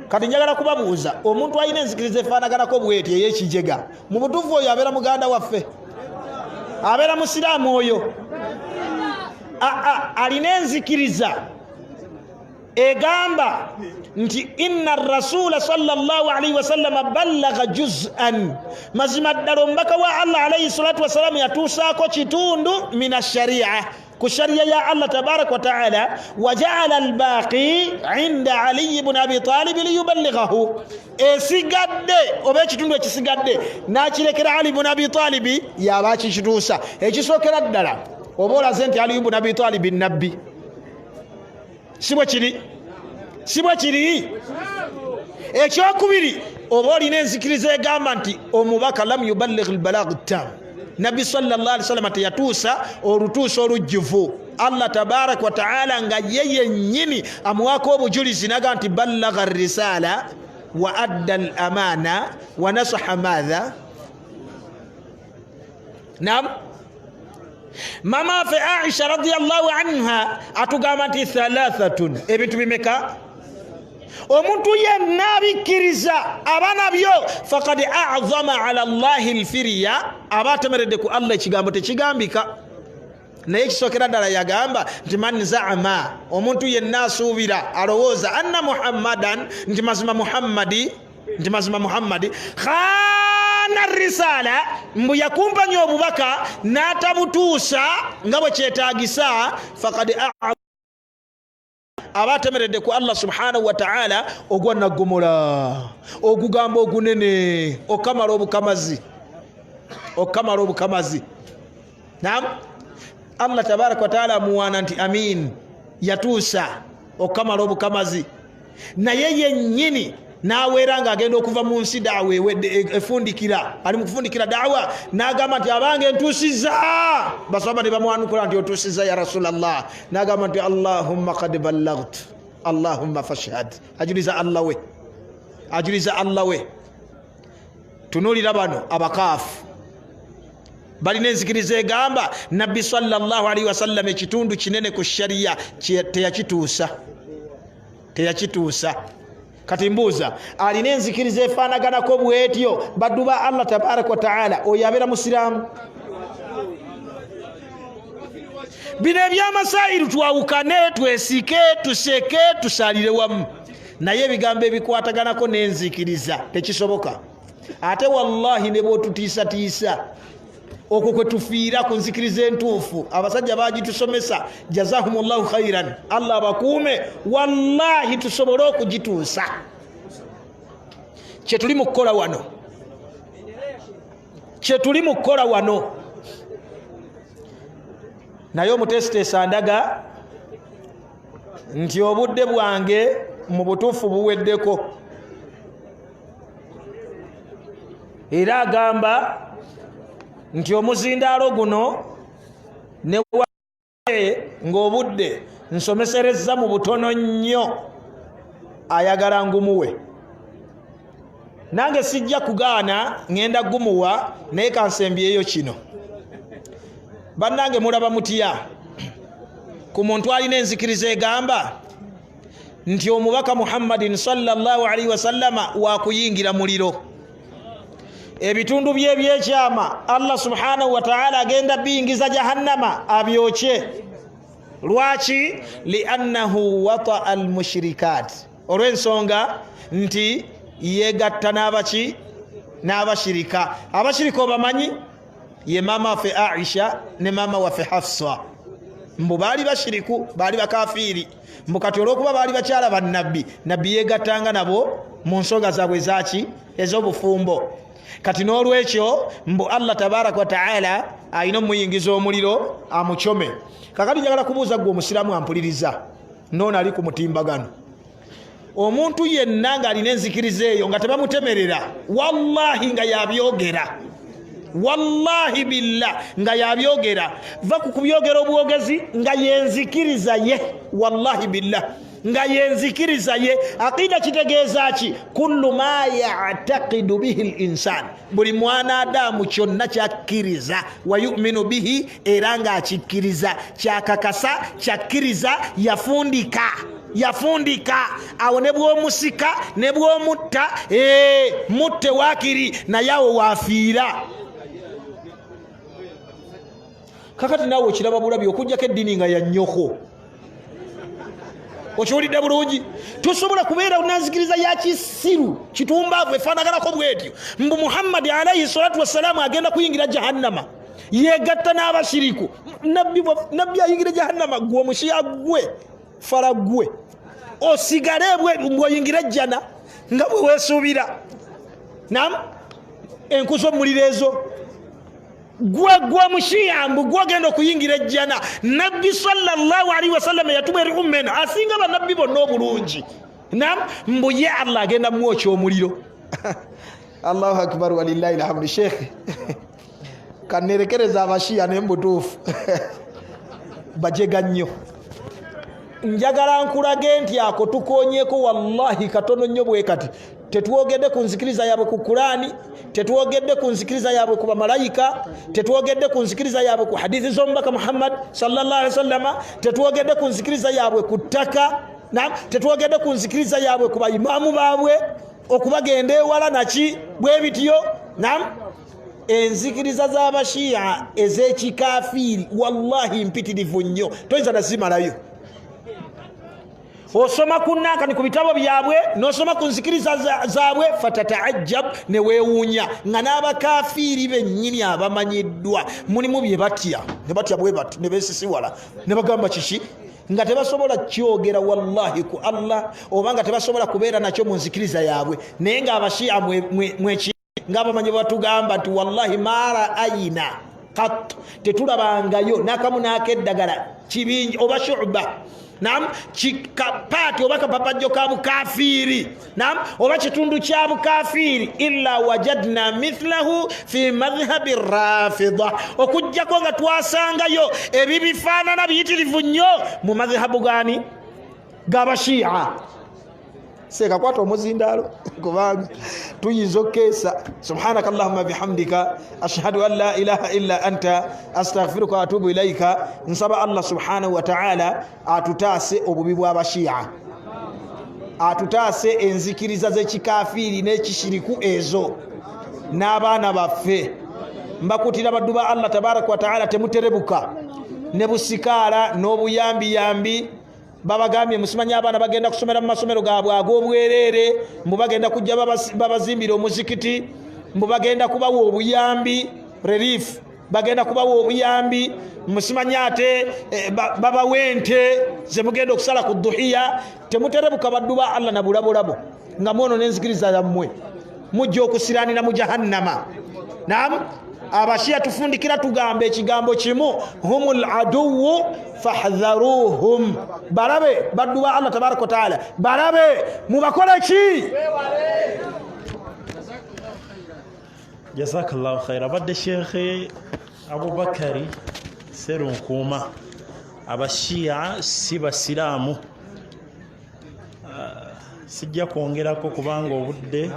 Kati njagala kubabuuza, omuntu alina enzikiriza efaanaganako bweti ey'ekijega, mu butuufu oyo abeera muganda waffe? Abeera musiraamu oyo alina enzikiriza egamba nti inna rasula sallallahu alaihi wasallama ballaga juz'an, mazima ddala omubaka wa Allah alaihi salatu wassalamu yatuusaako kitundu min asharia, ku sharia ya Allah tabaraka wataala, wajaala albaqi inda Aliyi bni Abi Talibi liyuballighahu, esigadde oba ekitundu ekisigadde nakirekera Ali bni Abi Talibi yaba akikituusa. Ekisookera ddala, oba olaze nti Ali bni Abi Talibi nabbi, si bwe kiri? Si bwe kiri? Ekyokubiri, oba olina enzikiriza egamba nti omubaka lam yuballigh lbalag tam, nabbi sallallahu alaihi wasallam teyatuusa olutuusa olujjuvu, Allah tabaraka wataala nga ye yennyini amuwaako obujulizi naga nti ballaga risala wa adda al amana wa nasaha madha. Nam mama waffe Aisha radiallahu anha atugamba nti thalathatun, ebintu bimeka omuntu yenna abikkiriza aba nabyo, fakad azama ala llahi lfiriya, aba atemeredde ku Allah ekigambo tekigambika. Naye ekisookera ddala yagamba nti man zaama, omuntu yenna asuubira, alowooza, anna Muhammadan, nti mazima Muhammadi, nti mazima Muhammadi khana risala, mbu yakumpanya obubaka n'atabutuusa nga bwe kyetaagisa, fakad Aba atemeredde ku Allah subhanahu wataala ogwa naggomola, ogugamba ogunene, okamala obukamazi, okamala obukamazi. Nam, Allah tabaraka wataala amuwaana nti amin, yatuusa okukamala obukamazi. Naye yennyini naweera ng'agenda okuva mu nsi, daawa ewedde, efundikira, ali mu kufundikira daawa, n'agamba nti abange ntuusizza. Basaba ne bamwanukula nti otuusizza ya Rasulallah. N'agamba nti allahumma kad ballagt, allahumma fashhad. Ajuliza Allah we, ajuliza Allah we. Tunuulira bano abakaafu, balina enzikiriza egamba nabbi sallallahu alaihi wasallam ekitundu kinene ku shariya teyakituusa, teyakituusa. Kati mbuuza, alina enzikiriza efaanaganako bwetyo, baddu ba Allah tabaraka wataala, oyo abeera musiraamu? Bino ebyamasairu twawukane, twesike, tuseke, tusalire wamu, naye ebigambo ebikwataganako n'enzikiriza tekisoboka. Ate wallahi ne bwotutiisatiisa, okwo kwe tufiira ku nzikiriza entuufu. Abasajja bagitusomesa, jazahum llahu khairan, Allah abakuume, wallahi tusobole okugituusa. Kyetuli mu kukola wano, kyetuli mu kukola wano. Naye omuteesiteesi andaga nti obudde bwange mu butuufu buweddeko, era agamba nti omuzindaalo guno ne ng'obudde nsomeserezza mu butono nnyo, ayagala ngumuwe. Nange sijja kugaana, ŋŋenda gumuwa, naye kansembyeyo kino. Bannange, mulaba mutya ku muntu alina enzikiriza egamba nti omubaka Muhammadin sallallahu alaihi wasallama wakuyingira muliro, ebitundu bye byekyama Allah subhanahu wataala agenda biyingiza jahannama abyokye? Lwaki? Liannahu wataa almushirikat, olw'ensonga nti yegatta n'abaki? N'abashirika. Abashirika obamanyi, ye maama waffe Aisha ne maama waffe Hafsa. Mbu baali bashiriku, baali bakafiiri. Mbu kati olwokuba baali bakyala bannabbi, nabbi yegattanga nabo mu nsonga zaabwe ezaki? Ez'obufumbo. Kati n'olwekyo mbu Allah tabaraka wataala alina omuyingiza omuliro amucome. Kakati njagala kubuuza gwe omusiraamu ampuliriza, noono ali ku mutimbagano, omuntu yenna ng'alina enzikiriza eyo nga tebamutemerera, wallahi nga yabyogera, wallahi billah nga yabyogera, va ku kubyogera obwogezi, nga yenzikiriza ye, wallahi billah nga yenzikiriza ye. Aqida kitegeeza ki? Kullu ma yatakidu bihi linsan, buli mwana adamu kyonna kyakkiriza, wayuminu bihi, era ng'akikkiriza, kyakakasa, kyakkiriza, yafundika, yafundika awo. Ne bwomusika ne bwomutta, mutte wakiri, naye awo wafiira. Kakati naawe okiraba bulabi okugjako eddiini nga yannyoko. Okiwulidde bulungi? Tosobola kubeera nanzikiriza ya kisiru kitumbaavu efaanaganako bwetyo, mbu Muhammadi alaihi salatu wassalaamu agenda kuyingira jahannama, yegatta n'abashiriku. Nabbi ayingira jahannama? Gwe omushiya, gwe fala, gwe osigale bwoyingira ejjana nga bwe weesuubira. Nam, enku z'omuliro ezo, gwe mushiya, mbu gwogenda okuyingira ejjana. Nabbi sallallahu alaihi wasallam yatuma eri umma eno, asinga banabbi bonna obulungi, nam, mbu ye Allah agenda mwokya omuliro. Allahu akbar, walillahi alhamdu. Shekhe, kanerekereza abashiya, naye mubutuufu bajega nnyo. Njagala nkulage nti ako tukonyeko wallahi katono nnyo bwe kati. Tetwogedde ku nzikiriza yaabwe ku Kulaani, tetwogedde ku nzikiriza yaabwe ku bamalayika, tetwogedde ku nzikiriza yaabwe ku hadithi z'omubaka Muhammad sallallahu alaihi wasallama, tetwogedde ku nzikiriza yaabwe ku ttaka, tetwogedde ku nzikiriza yaabwe ku bayimaamu baabwe okubagenda ewala naki bwe bityo. Nam, enzikiriza z'abashiya ez'ekikafiiri wallahi mpitirivu nnyo, toyinza nazimalayo. Osoma ku nankani ku bitabo byabwe, nosoma ku nzikiriza zaabwe, fatataajab, ne weewuunya nga n'abakafiiri bennyini abamanyiddwa mulimu bye batya, ne batya bwe bati ne beesisiwala ne bagamba kiki. Nga tebasobola kyogera wallahi ku Allah, oba nga tebasobola kubeera nakyo mu nzikiriza yaabwe, naye nga abashiya mweki ngaabamanyi batugamba nti wallahi ma raaina kat, tetulabangayo nakamu n'akeddagala kibingi oba shuba, nam paati oba kapapajjo ka bukafiiri, nam oba kitundu kya bukafiiri, illa wajadna mithlahu fi madhhabi rafida, okuggyako nga twasangayo ebibifaanana biyitirivu nnyo mu madhhabu gani g'abashiya. Sekakwata omuzindaalo kubanga tuyinza okukeesa. Subhanaka allahuma bihamdika, ashhadu an la ilaha illa anta, astaghfiruka waatubu ilaika. Nsaba Allah subhanahu wataala atutaase obubi bw'abashiya, atutaase enzikiriza z'ekikafiiri n'ekishiriku ezo n'abaana baffe. Mbakutira baddu ba Allah tabaraka wataala, temuterebuka ne busikaala n'obuyambiyambi. Babagambye musimanyi abaana bagenda kusomera mu masomero gaabwe ag'obwereere, mbu bagenda kujja babazimbira omuzikiti, mbu bagenda kubawa obuyambi relief, bagenda kubawa obuyambi musimanyi ate babawa ente zemugenda okusala ku duhiya. Temuterebuka baddu ba Allah na bulabulabo nga mwono n'enzikiriza yammwe, mujja okusiranira mu jahannama. Nam abashiya tufundikira tugamba ekigambo kimu, humul aduwu fahdharuhum. Balabe baddu ba Allah tabaraka wataala, balabe mubakole ki? Jazakallahu khaira. Abadde Shekhe Abubakari Serunkuuma. Abashiya si basiraamu. Sijja kwongerako kubanga obudde.